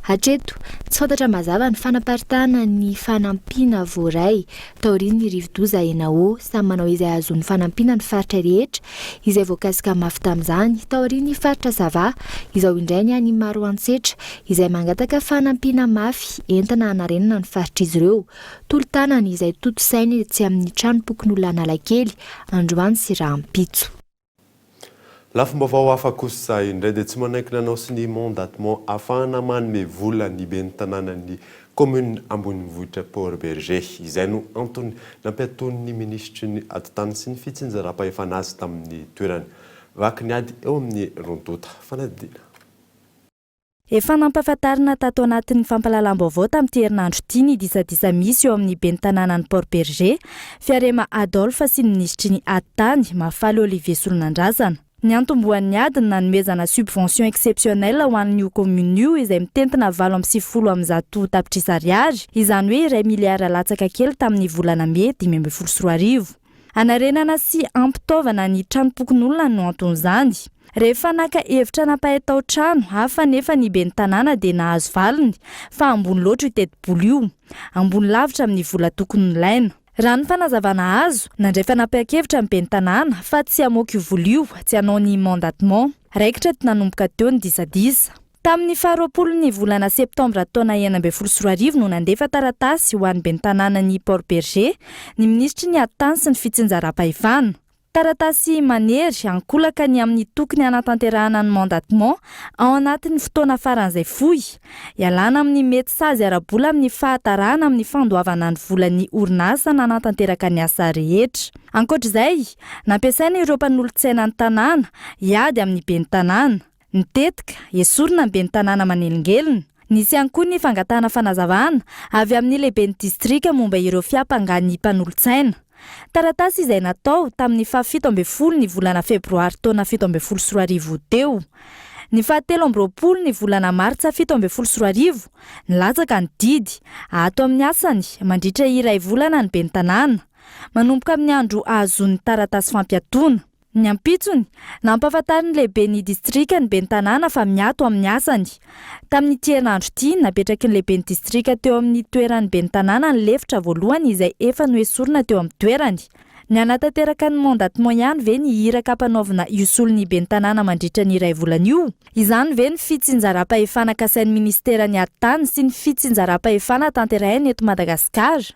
Hatreto, tsy fantatra mazava ny fanaparitahana ny fanampiana voaray taorian'ny rivodoza Enawo. Samy manao izay hahazoany fanampiana ny faritra rehetra izay voakasika mafy tamin'izany. Taorian'ny faritra Sava, izao indray ny any Maroantsetra izay mangataka fanampiana mafy entina hanarenana ny faritr'izy ireo. Tolo-tanana izay tontosaina etsy amin'ny tranompokonolona Analakely androany sy rahampitso. Lafim-baovao hafa kosa indray dia tsy manaiky nanao sonia mandatement ahafahana manome vola ny ben'ny tanànan'ny kaominina ambonivohitra Port Bergé. Izay no antony nampiatoan'ny minisitry ny atitany sy ny fitsinjaram-pahefana azy tamin'ny toerany. Vaky ny ady eo amin'ny roa tonta. Fanadihadiana. Efa nampahafantarina tato anatin'ny fampahalalam-baovao tamin'ity herinandro ity ny disadisa misy eo amin'ny ben'ny tanànan'i Port Bergé, Fiarema Adolphe sy ny minisitry ny ady tany, Mahafaly Olivier Solonandrasana. Niantombohan'ny ady ny nanomezana subvention exceptionnelle ho an'io commune io izay mitentina 198 tapitrisa ariary, izany hoe iray miliara latsaka kely tamin'ny volana mey 2015. Hanarenana sy hampitaovana ny tranom-pokonolona no anton'izany. Rehefa naka hevitra nampahay tao-trano hafa anefa ny ben'ny tanàna dia nahazo valiny fa ambony loatra io tetibola io. Ambony lavitra amin'ny vola tokony nilaina. Raha ny fanazavana azo, nandray fanapahan-kevitra ny ben'ny tanàna fa tsy hamoaka io vola io, tsy hanao ny mandatement. Raikitra nanomboka teo ny disadisa. Tamin'ny faharoapolo ny volana septambra taona 2016 no nandefa taratasy ho an'ny ben'ny tanànan'i Port Bergé ny minisitry ny ady tany sy ny fitsinjaram-pahefana. Taratasy manery ankolaka ny amin'ny tokony hanatanterahana ny mandatement ao anatin'ny fotoana faran'izay fohy, ialana amin'ny mety sazy ara-bola amin'ny fahatarana amin'ny fandoavana ny volan'ny orinasa nanatanteraka ny asa rehetra. Ankoatra izay, nampiasaina ireo mpanolotsaina ny tanàna hiady amin'ny ben'ny tanàna. Ny tetika, esorina ny ben'ny tanàna manelingelina. Nisy ihany koa ny fangatahana fanazavana avy amin'ny lehiben'ny distrika momba ireo fiampangan'ny mpanolotsaina. Taratasy izay natao tamin'ny fahafito ambin'ny folo ny volana febroary taona 2017 teo. Ny fahatelo amby roapolo ny volana martsa 2017, nilatsaka ny didy, ato amin'ny asany mandritra iray volana ny ben'ny tanàna, manomboka amin'ny andro ahazoany taratasy fampiatoana. Ny ampitsony, nampahafantarin'ny lehiben'ny distrika ny ben'ny tanàna fa miato amin'ny asany. Tamin'ity herinandro ity, napetraky ny lehiben'ny distrika teo amin'ny toeran'ny ben'ny tanàna ny lefitra voalohany izay efa noesorina teo amin'ny toerany. Ny hanatanteraka ny mandatement ihany ve ny iraka ampanaovina io solon'ny ben'ny tanàna mandritra ny iray volana io? Izany ve ny fitsinjaram-pahefana kasain'ny minisiteran'ny ady tany sy ny fitsinjaram-pahefana tanterahina eto Madagasikara?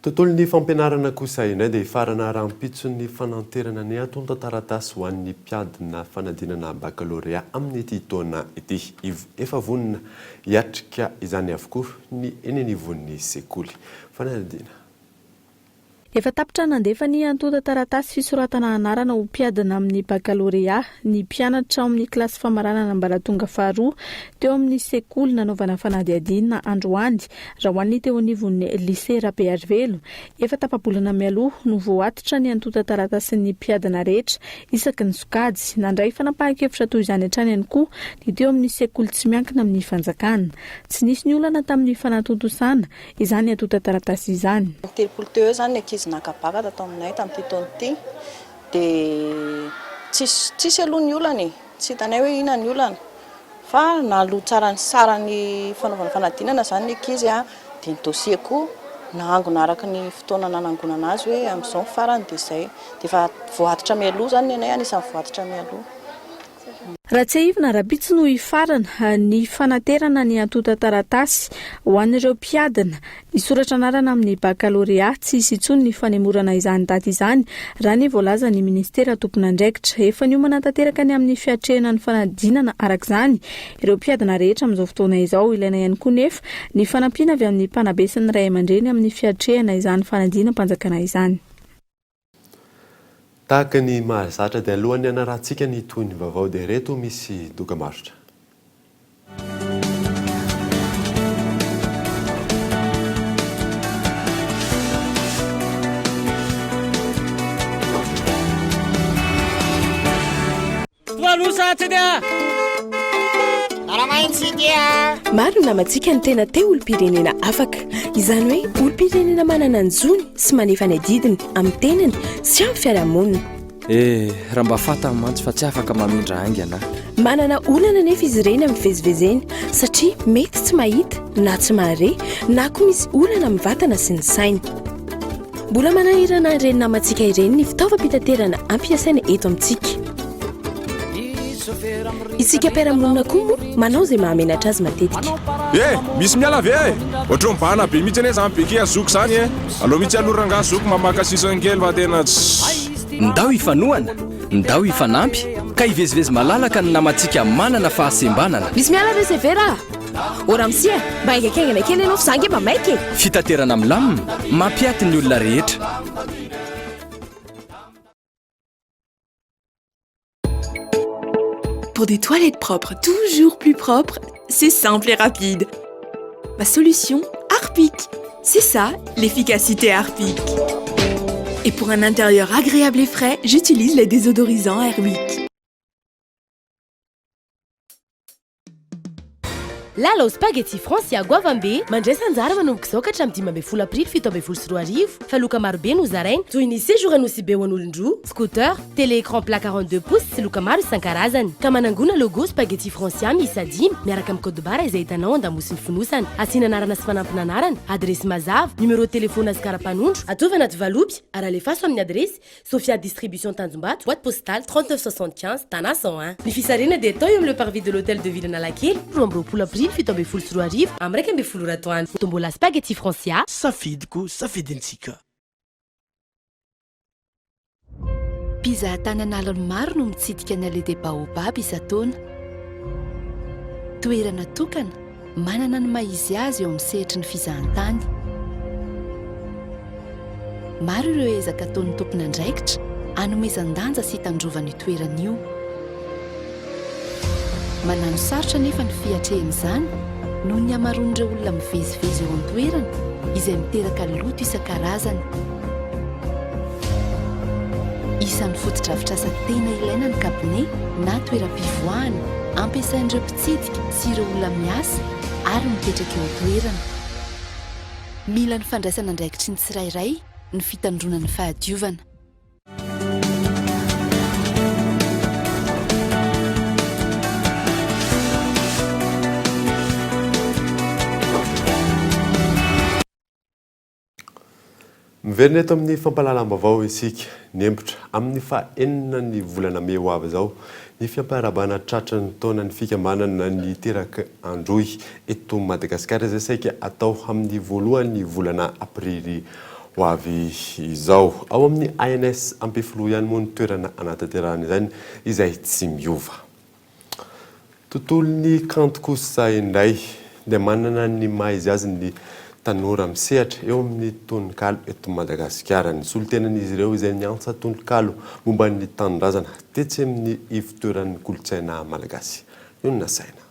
Tontolon'ny fampianarana kosa indray dia hifarana rahampitso ny fananterana ny antontan-taratasy ho an'ny mpiadina fanadinana bakalorea amin'ity taona ity. Efa vonona hiatrika izany avokoa ny eny anivon'ny sekoly. Fanadihadiana. Efa tapitra nandefa ny antontan-taratasy fisoratana anarana ho mpiadina amin'ny bakalorea ny mpianatra ao amin'ny kilasy famaranana ambaratonga faharoa teo amin'ny sekoly nanaovana fanadihadiana androany raha ho an'ny teo anivon'ny Lycée Rabearivelo. Efa tapa-bolana mialoha no voatitra ny antontan-taratasin'ny mpiadina rehetra isaky ny sokajy. Nandray fanapahan-kevitra toy izany hatrany ihany koa ny teo amin'ny sekoly tsy miankina amin'ny fanjakana. Tsy nisy ny olana tamin'ny fanatontosana izany antontan-taratasy izany. 30 teo eo izany ny ankizy naka bacc tato aminay tamin'ity taona ity dia tsisy tsisy aloha ny olana e, tsy hitanay hoe inona ny olana fa naloa tsara ny saran'ny fanaovana fanadinana izany ny ankizy a, dia ny dossier koa nahangona araka ny fotoana nanangonana azy hoe amin'izao ny farany dia izay, dia efa voatitra mialoha izany ny anay anisan'ny voatitra mialoha. Raha tsiahivina, rahampitso no hifarana ny fanaterana ny antontan-taratasy ho an'ireo mpiadina hisoratra anarana amin'ny bakalorea. Tsy hisy intsony ny fanemorana izany daty izany, raha ny voalazan'ny minisitera tompon'andraikitra. Efa niomana tanteraka ny amin'ny fiatrehana ny fanadinana araka izany ireo mpiadina rehetra amin'izao fotoana izao. Ilaina ihany koa nefa ny fanampiana avy amin'ny mpanabe sy ny ray aman-dreny amin'ny fiatrehana izany fanadinam-panjakana izany. Tahaka ny mahazatra dia alohan'ny hanarahantsika ny tohin'ny vaovao dia ireto misy dokambarotra. Maro ny namantsika no tena te olom-pirenena afaka. Izany hoe olom-pirenena manana ny zony sy manefa ny adidiny amin'ny tenany sy amin'ny fiarahamonina. Eh, raha mba fantany mantsy fa tsy afaka mamindra haingana aho. Manana olana anefa izy ireny amin'ny fivezivezeny satria mety tsy mahita na tsy mahare na koa misy olana amin'ny vatana sy ny saina. Mbola manahirana ireny namantsika ireny ny fitaovam-pitaterana ampiasaina eto amintsika. Isika mpiara-monina koa moa manao izay mahamenatra azy matetika. Eh! Misy miala ve eh? Ohatran'ny mibahana be mihitsy anie zany beke a zoky zany eh! Aleo mihitsy aloha rangaha zoky mamaka sisiny kely fa tena tsy. Ndao hifanohana, ndao hifanampy ka hivezivezy malalaka ny namantsika manana fahasembanana. Misy miala ve Severa a? Ô ramose a, mba haingankaingana kely ianao fa za ange mba maika e! Fitaterana milamina, mampiaty ny olona rehetra. Pour des toilettes propres toujours plus propres, c'est simple et rapide. Ma solution, Harpic. C'est ça, l'efficacité Harpic. Et pour un intérieur agréable et frais, j'utilise les désodorisants Airwick. Lalao Spaghetti Francia goavambe, mandraisa anjara manomboka izao ka hatramin'ny 15 aprily 2017 fa loka marobe no zaraina toy ny séjour Anosibe ho an'olon-droa, scooter, télé écran plat 42 pouces sy loka maro isan-karazany. Ka manangona logo Spaghetti Francia miisa dimy miaraka amin'ny code barre izay hitanao an-damosin'ny fonosana. Asiana anarana sy fanampin'anarana, adiresy mazava, numéro de téléphone sy kara-panondro, ataovy anaty valopy ary alefaso amin'ny adiresy Sofia Distribution Tanjombato, boîte postale 39 75, Tana 101. Ny fisarihana dia atao eo amin'ny Le Parvis de l'Hôtel de Ville Analakely, 22 aprily 2017 amin'ny 11 ora atoandro. Tombola Spaghetti Francia. Safidiko, safidintsika. Mpizahatany an'aliny maro no mitsidika ny Allée des Baobabs isan-taona. Toerana tokana Manana ny maha izy azy eo amin'ny sehatry ny fizahantany. Maro ireo ezaka ataon'ny tompon'andraikitra hanomezan-danja sy hitandrovana io toerana io. Manano sarotra anefa ny fiatrehana izany noho ny hamaroan'ireo olona mivezivezy eo an-toerana izay miteraka loto isan-karazany. Isan'ny fotodrafitrasa tena ilaina ny cabinet na toeram-pivoahana ampiasain'ireo mpitsidika sy ireo olona miasa ary mipetraka eo an-toerana. Mila ny fandraisana andraikitry ny tsirairay ny fitandroana ny fahadiovana. Miverina eto amin'ny fampahalalam-baovao isika. Niembotra amin'ny faha enina ny volana mey ho avy izao ny fiampiarahabana tratry ny taona ny fikambanana ny Terak Androy eto Madagasikara izay saika atao amin'ny voalohan'ny volana aprily ho avy izao. Ao amin'ny ANS Ampefiloha ihany moa ny toerana hanatanterahana izany izay tsy miova. Tontolon'ny kanto kosa indray dia manana ny maha izy azy ny tanora misehatra eo amin'ny tononkalo eto Madagasikara. Ny solontenan'izy ireo izay niantsa tononkalo momba ny tanindrazana tetsy amin'ny ivotoeran'ny kolontsaina malagasy no nasaina.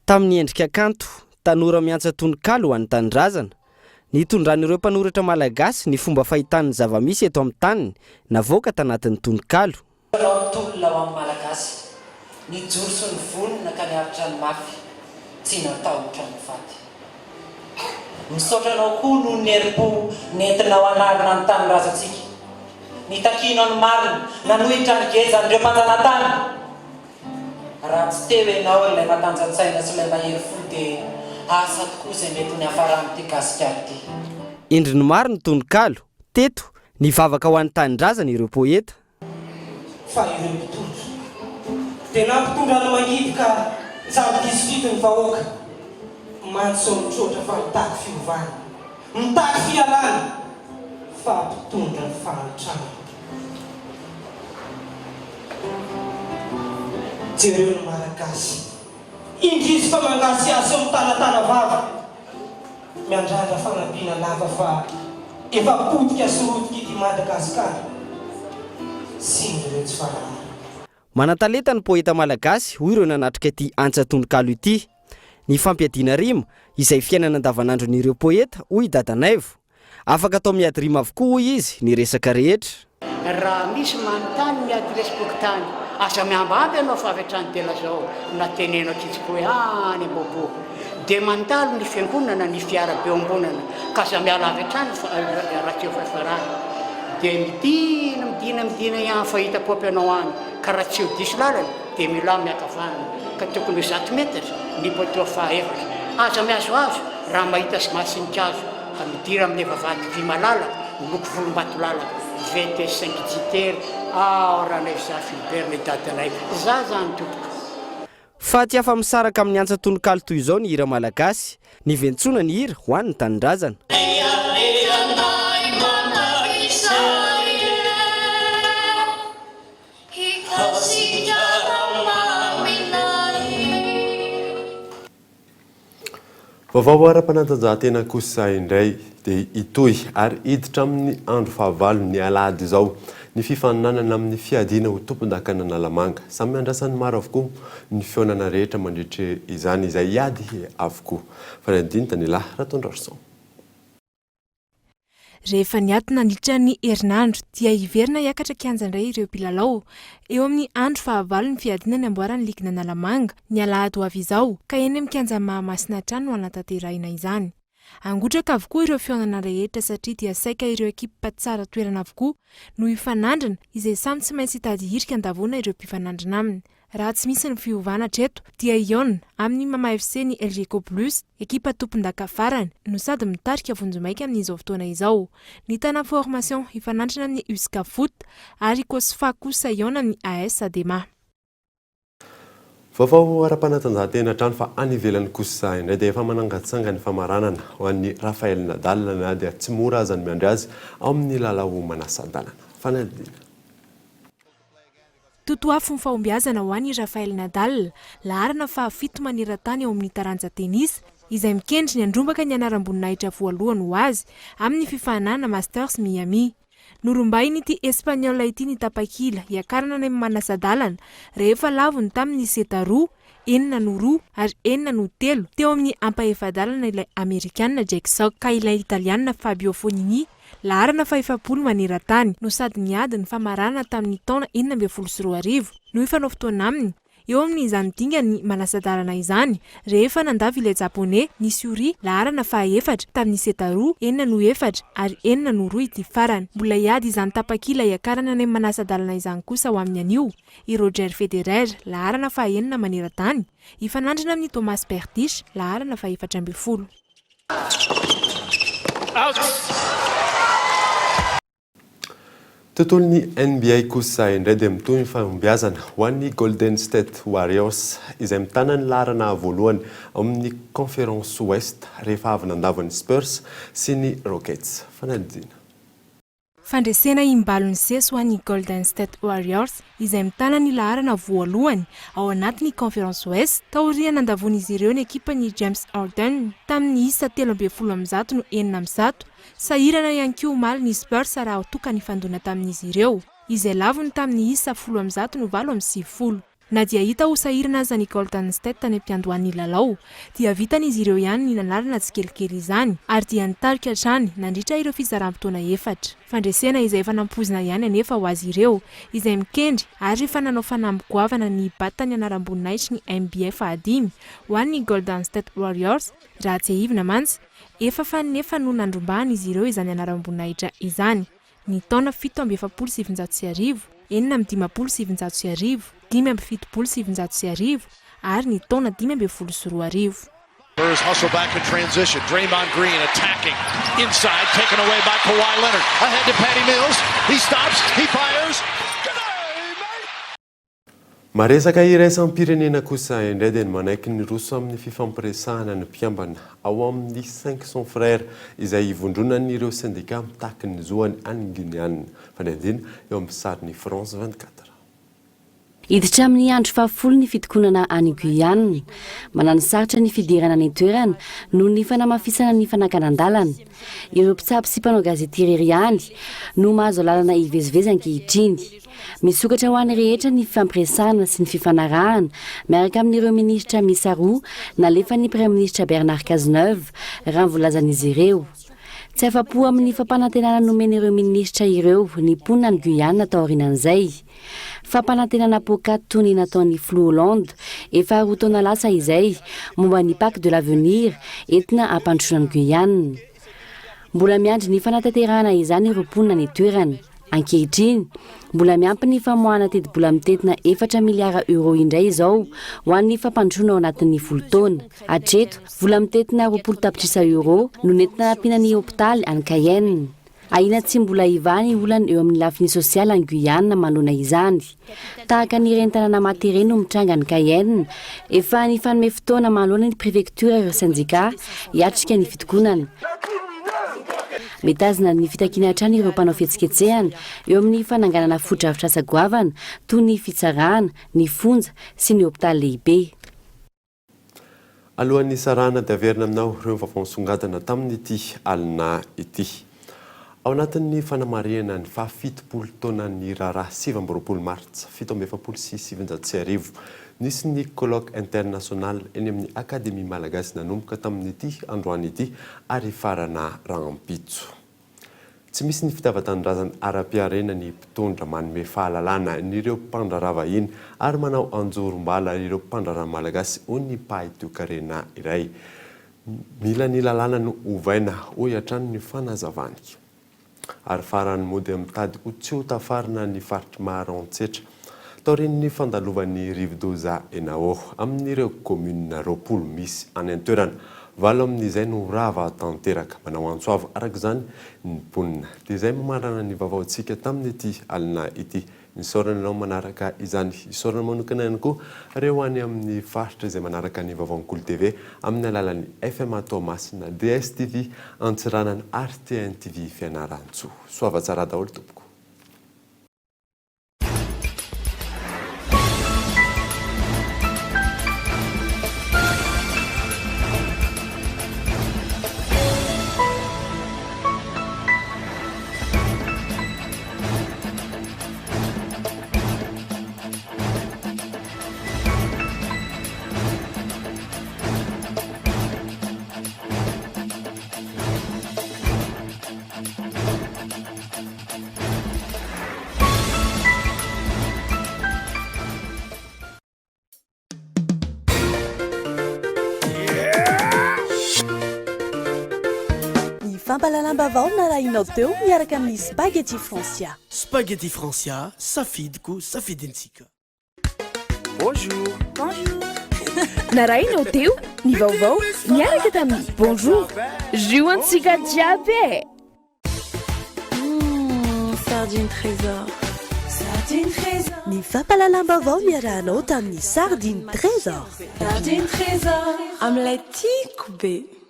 Tamin'ny endrika kanto, tanora miantsa tononkalo ho an'ny tanindrazana. Nitondran'ireo mpanoratra malagasy ny fomba fahitany ny zava-misy eto amin'ny taniny, navoaka tanatin'ny tononkalo. Nanao ny tolona ho amin'ny Malagasy, nijoro sy nivonona ka niaritra ny mafy, tsy natahotra ny faty. Misaotra anao koa noho ny herim-po nentinao hanarina ny tanindrazantsika. Nitakianao ny marina, nanohitra ny gejan'ireo mpanjanatany. Raha tsy teo ianao ry ilay matanjantsaina sy ilay mahery fo dia asa tokoa izay mety ho niafaran'ity Gasikara ity. Endriny maro ny tononkalo. Teto, nivavaka ho an'ny tanindrazana ireo poeta. Fa ireo mpitondra dia nampitondra ny mangidy ka zary diso fidy ny vahoaka mantsy sao mitroatra fa mitaky fiovana, mitaky fialana fa mpitondra fahantrana. Jereo ny Malagasy, indrisy fa mangasihasy mitanatana vava. Miandrandra fanampiana lava fa efa potika sy rotika ity Madagascar sindry ireo tsy farahara. Manan-talenta ny poeta malagasy, hoy ireo nanatrika ity antsa tononkalo ity. Ny fampiadiana rima, izay fiainana andavanandron'ireo poeta, hoy i Dadanaivo. Afaka atao miady rima avokoa hoy izy ny resaka rehetra. Raha misy manontany ny adiresim-pokontany, aza mihambahamby ianao fa avy hatrany dia lazao na teneno an-kitsim-po hoe any Ambohipo. Dia mandalo ny fiangonana ny fiara be ombonana ka aza miala avy hatrany fa raha tsy eo Fahifarana. Dia midina, midina, midina ihany fa hita paopy anao any ka raha tsy ho diso lalana dia milà miakavanana ka tokony ho zato metatra ny poteau fahaefatra. Aza mihazohazo raha mahita sy mahasinika-kazo. Ka midira amin'ilay vavahady vy malalaka, miloko volombatolalaka, VT cinq JTR, ah Ranaivo Zafy Philbert ny dadanay, za zany tompoko. Fa tsy afa-misaraka amin'ny antsa tononkalo toy izao ny hira malagasy. Niventsona ny hira ho an'ny tanindrazana. Vaovao ara-panatanjahantena kosa indray dia hitohy ary hiditra amin'ny andro fahavalo ny alahady izao ny fifaninanana amin'ny fiadiana ho tompondakan'Analamanga. Samy andrasan'ny maro avokoa ny fihaonana rehetra mandritra izany izay hiady avokoa. Fanadino Daniela Ratondrarison. Rehefa niato nandritra ny herinandro dia hiverina hiakatra kianja indray ireo mpilalao. Eo amin'ny andro fahavalo ny fiadiana ny amboaran'ny ligin'Analamanga, ny alahady ho avy izao, ka eny amin'ny kianjan'i Mahamasina hatrany no hanatanterahina izany. Hangotraka avokoa ireo fihaonana rehetra satria dia saika ireo ekipa tsara toerana avokoa no hifanandrina, izay samy tsy maintsy hitady hirika handavoana ireo mpifanandrina aminy. Raha tsy misy ny fiovana hatreto dia hihaona amin'ny Mama FC ny Elgeco Plus, ekipa tompondaka farany no sady mitarika vonjimaika amin'izao fotoana izao. Ny Tana Formation hifanandrina amin'ny Usca Foot ary Cosfa kosa hihaona amin'ny AS Adema. Vaovao ara-panatanjahantena hatrany fa any ivelany kosa indray dia efa manangatsanga ny famaranana ho an'i Rafael Nadal na dia tsy mora aza ny miandry azy ao amin'ny lalao manasa-dalana. Fanadihadiana. Totoafo ny fahombiazana ho an'i Rafael Nadal, laharana fahafito maneran-tany ao amin'ny taranja tennis, izay mikendry ny handrombaka ny anaram-boninahitra voalohany ho azy amin'ny fifaninanana Masters Miami. Norombahin'ity Espaniola ity ny tapakila hiakarana any amin'ny manasa-dalana rehefa lavony tamin'ny seta roa, enina no roa ary enina no telo teo amin'ny ampahefa-dalana ilay Amerikana Jack Sock ka ilay Italiana Fabio Fognini, laharana fahefapolo maneran-tany, no sady niady ny famaranana tamin'ny taona 2016 no hifanao fotoana aminy eo amin'izany dingan'ny manasa-dalana izany rehefa nandavo ilay Japoney Nishiory, laharana fahaefatra, tamin'ny seta roa, enina no efatra ary enina no roa ity farany. Mbola hiady izany tapakila hiakarana any amin'ny manasa-dalana izany kosa ho amin'ny anio i Roger Federer, laharana fahaenina maneran-tany, hifanandrina amin'i Tomas Berdych, laharana faha-14. Tontolon'ny NBA kosa indray dia mitohy ny fahombiazana ho an'ny Golden State Warriors izay mitana ny laharana voalohany ao amin'ny Conference Ouest rehefa avy nandavo ny Spurs sy ny Rockets. Fanadihadiana. Fandresena im-balo nisesy ho an'ny Golden State Warriors izay mitana ny laharana voalohany ao anatin'ny Conference Ouest taorian'ny nandavoan'izy ireo ny ekipan'i James Harden tamin'ny isa 113 no 106 Sahirana ihany koa omaly ny Spurs raha toa ka nifandona tamin'izy ireo, izay lavony tamin'ny isa 110 no 98. Na dia hita ho sahirana aza ny Golden State tany am-piandohan'ny lalao, dia vitan'izy ireo ihany ny nanarina tsikelikely izany, ary dia nitarika hatrany nandritra ireo fizaram-potoana efatra. Fandresena izay efa nampoizina ihany anefa ho azy ireo, izay mikendry ary efa nanao fanamby goavana ny hibata ny anaram-boninahitry ny NBA fahadimy ho an'ny Golden State Warriors, raha tsiahivina mantsy, Efa fanefa no nandrombahan'izy ireo izany anaram-boninahitra izany, ny taona 1947, 1956, 1975 ary ny taona 2015. Spurs hustle back in transition. Draymond Green attacking inside, taken away by Kawhi Leonard. Ahead to Patty Mills. He stops, he fires. Maresaka iraisam-pirenena kosa indray dia ny manaiky niroso amin'ny fifampiresahana ny mpikambana ao amin'ny 500 Frères izay ivondronan'ireo sendika mitaky ny zoany any Guineana. Fanadihadiana eo amin'ny sarin'ny France 24. Hiditra amin'ny andro fahafolo ny fitokonana any Guyane. Mananosarotra ny fidirana any an-toerana noho ny fanamafisana ny fanakanan-dalana. Ireo mpitsabo sy mpanao gazety irery ihany no mahazo alalana hivezivezy ankehitriny. Misokatra ho an'ny rehetra ny fifampiresahana sy ny fifanarahana miaraka amin'ireo minisitra miisa roa nalefan'ny Praiminisitra Bernard Cazeneuve, raha ny volazan'izy ireo. Tsy afa-po amin'ny fampanantenana nomen'ireo minisitra ireo ny mponina any Guyane taorianan'izay. Fampanantenana poakaty toy ny nataon'ny filoha Hollande efa roa taona lasa izay momba ny Pacte de l'avenir entina hampandrosoana an'i Guyane. Mbola miandry ny fanatanterahana izany ireo mponina any an-toerana. Ankehitriny, mbola miampy ny famoahana tetibola mitentina efatra miliara euros indray izao ho an'ny fampandrosoana ao anatin'ny folo taona. Hatreto, vola mitentina 20 tapitrisa euros no nentina nampiana ny hopitaly any Cayenne. Ahiana tsy mbola hivaha ny olana eo amin'ny lafiny sosialy any Guyane manoloana izany. Tahaka ny ireny tanàna maty ireny no mitranga any Cayenne. Efa nifanome fotoana manoloana ny prefektiora ireo sendikà hiatrika ny fitokonana. Mitazona ny fitakiana hatrany ireo mpanao fihetsiketsehana eo amin'ny fananganana fotodrafitrasa goavana toy ny fitsarana, ny fonja sy ny hopitaly lehibe. Alohan'ny hisarahana dia averina aminao ireo vaovao nisongadina tamin'ity alina ity. Ao anatin'ny fanamarihana ny faha-70 taonan'ny raharaha 29 martsa 1947, nisy ny colloque international eny amin'ny Akademia Malagasy nanomboka tamin'ity androany ity ary hifarana rahampitso. Tsy misy ny fitiavan-tanindrazana ara-piharena ny mpitondra manome fahalalana an'ireo mpandraharaha vahiny ary manao anjorom-bala ireo mpandraharaha malagasy hoy ny mpahay toekarena iray. Mila ny lalàna no ovaina hoy hatrany ny fanazavany. Ary farany moa dia mitady ho tsy ho tafarina ny faritr'i Maroantsetra taorian'ny fandalovan'ny rivodoza Enawo amin'ireo kaominina 20 misy any an-toerana. Valo amin'izay no rava tanteraka. Manao antso avo araka izany ny mponina. Dia izay mamarana ny vaovaontsika tamin'ity alina ity. Isaorana anao manaraka izany. Isaorana manokana ihany koa ireo any amin'ny faritra izay manaraka ny vaovaon'ny Kolo TV amin'ny alalan'ny FMA Toamasina, DSTV Antsiranana ary TNTV Fianarantsoa. Soava tsara daholo tompoko. Ny fampahalalam-baovao narahinao teo miaraka amin'ny Spaghetti Francia. Spaghetti Francia, safidiko, safidintsika. Bonjour. Bonjour. Narahinao teo ny vaovao niaraka tamin'ny Bonjour. Jus antsika jiaby e! Mmh, ça Sardine Trésor. Sardine Trésor. Ny fampahalalam-baovao niarahanao tamin'ny Sardine Trésor. Sardine Trésor. Amin'ilay tiako be.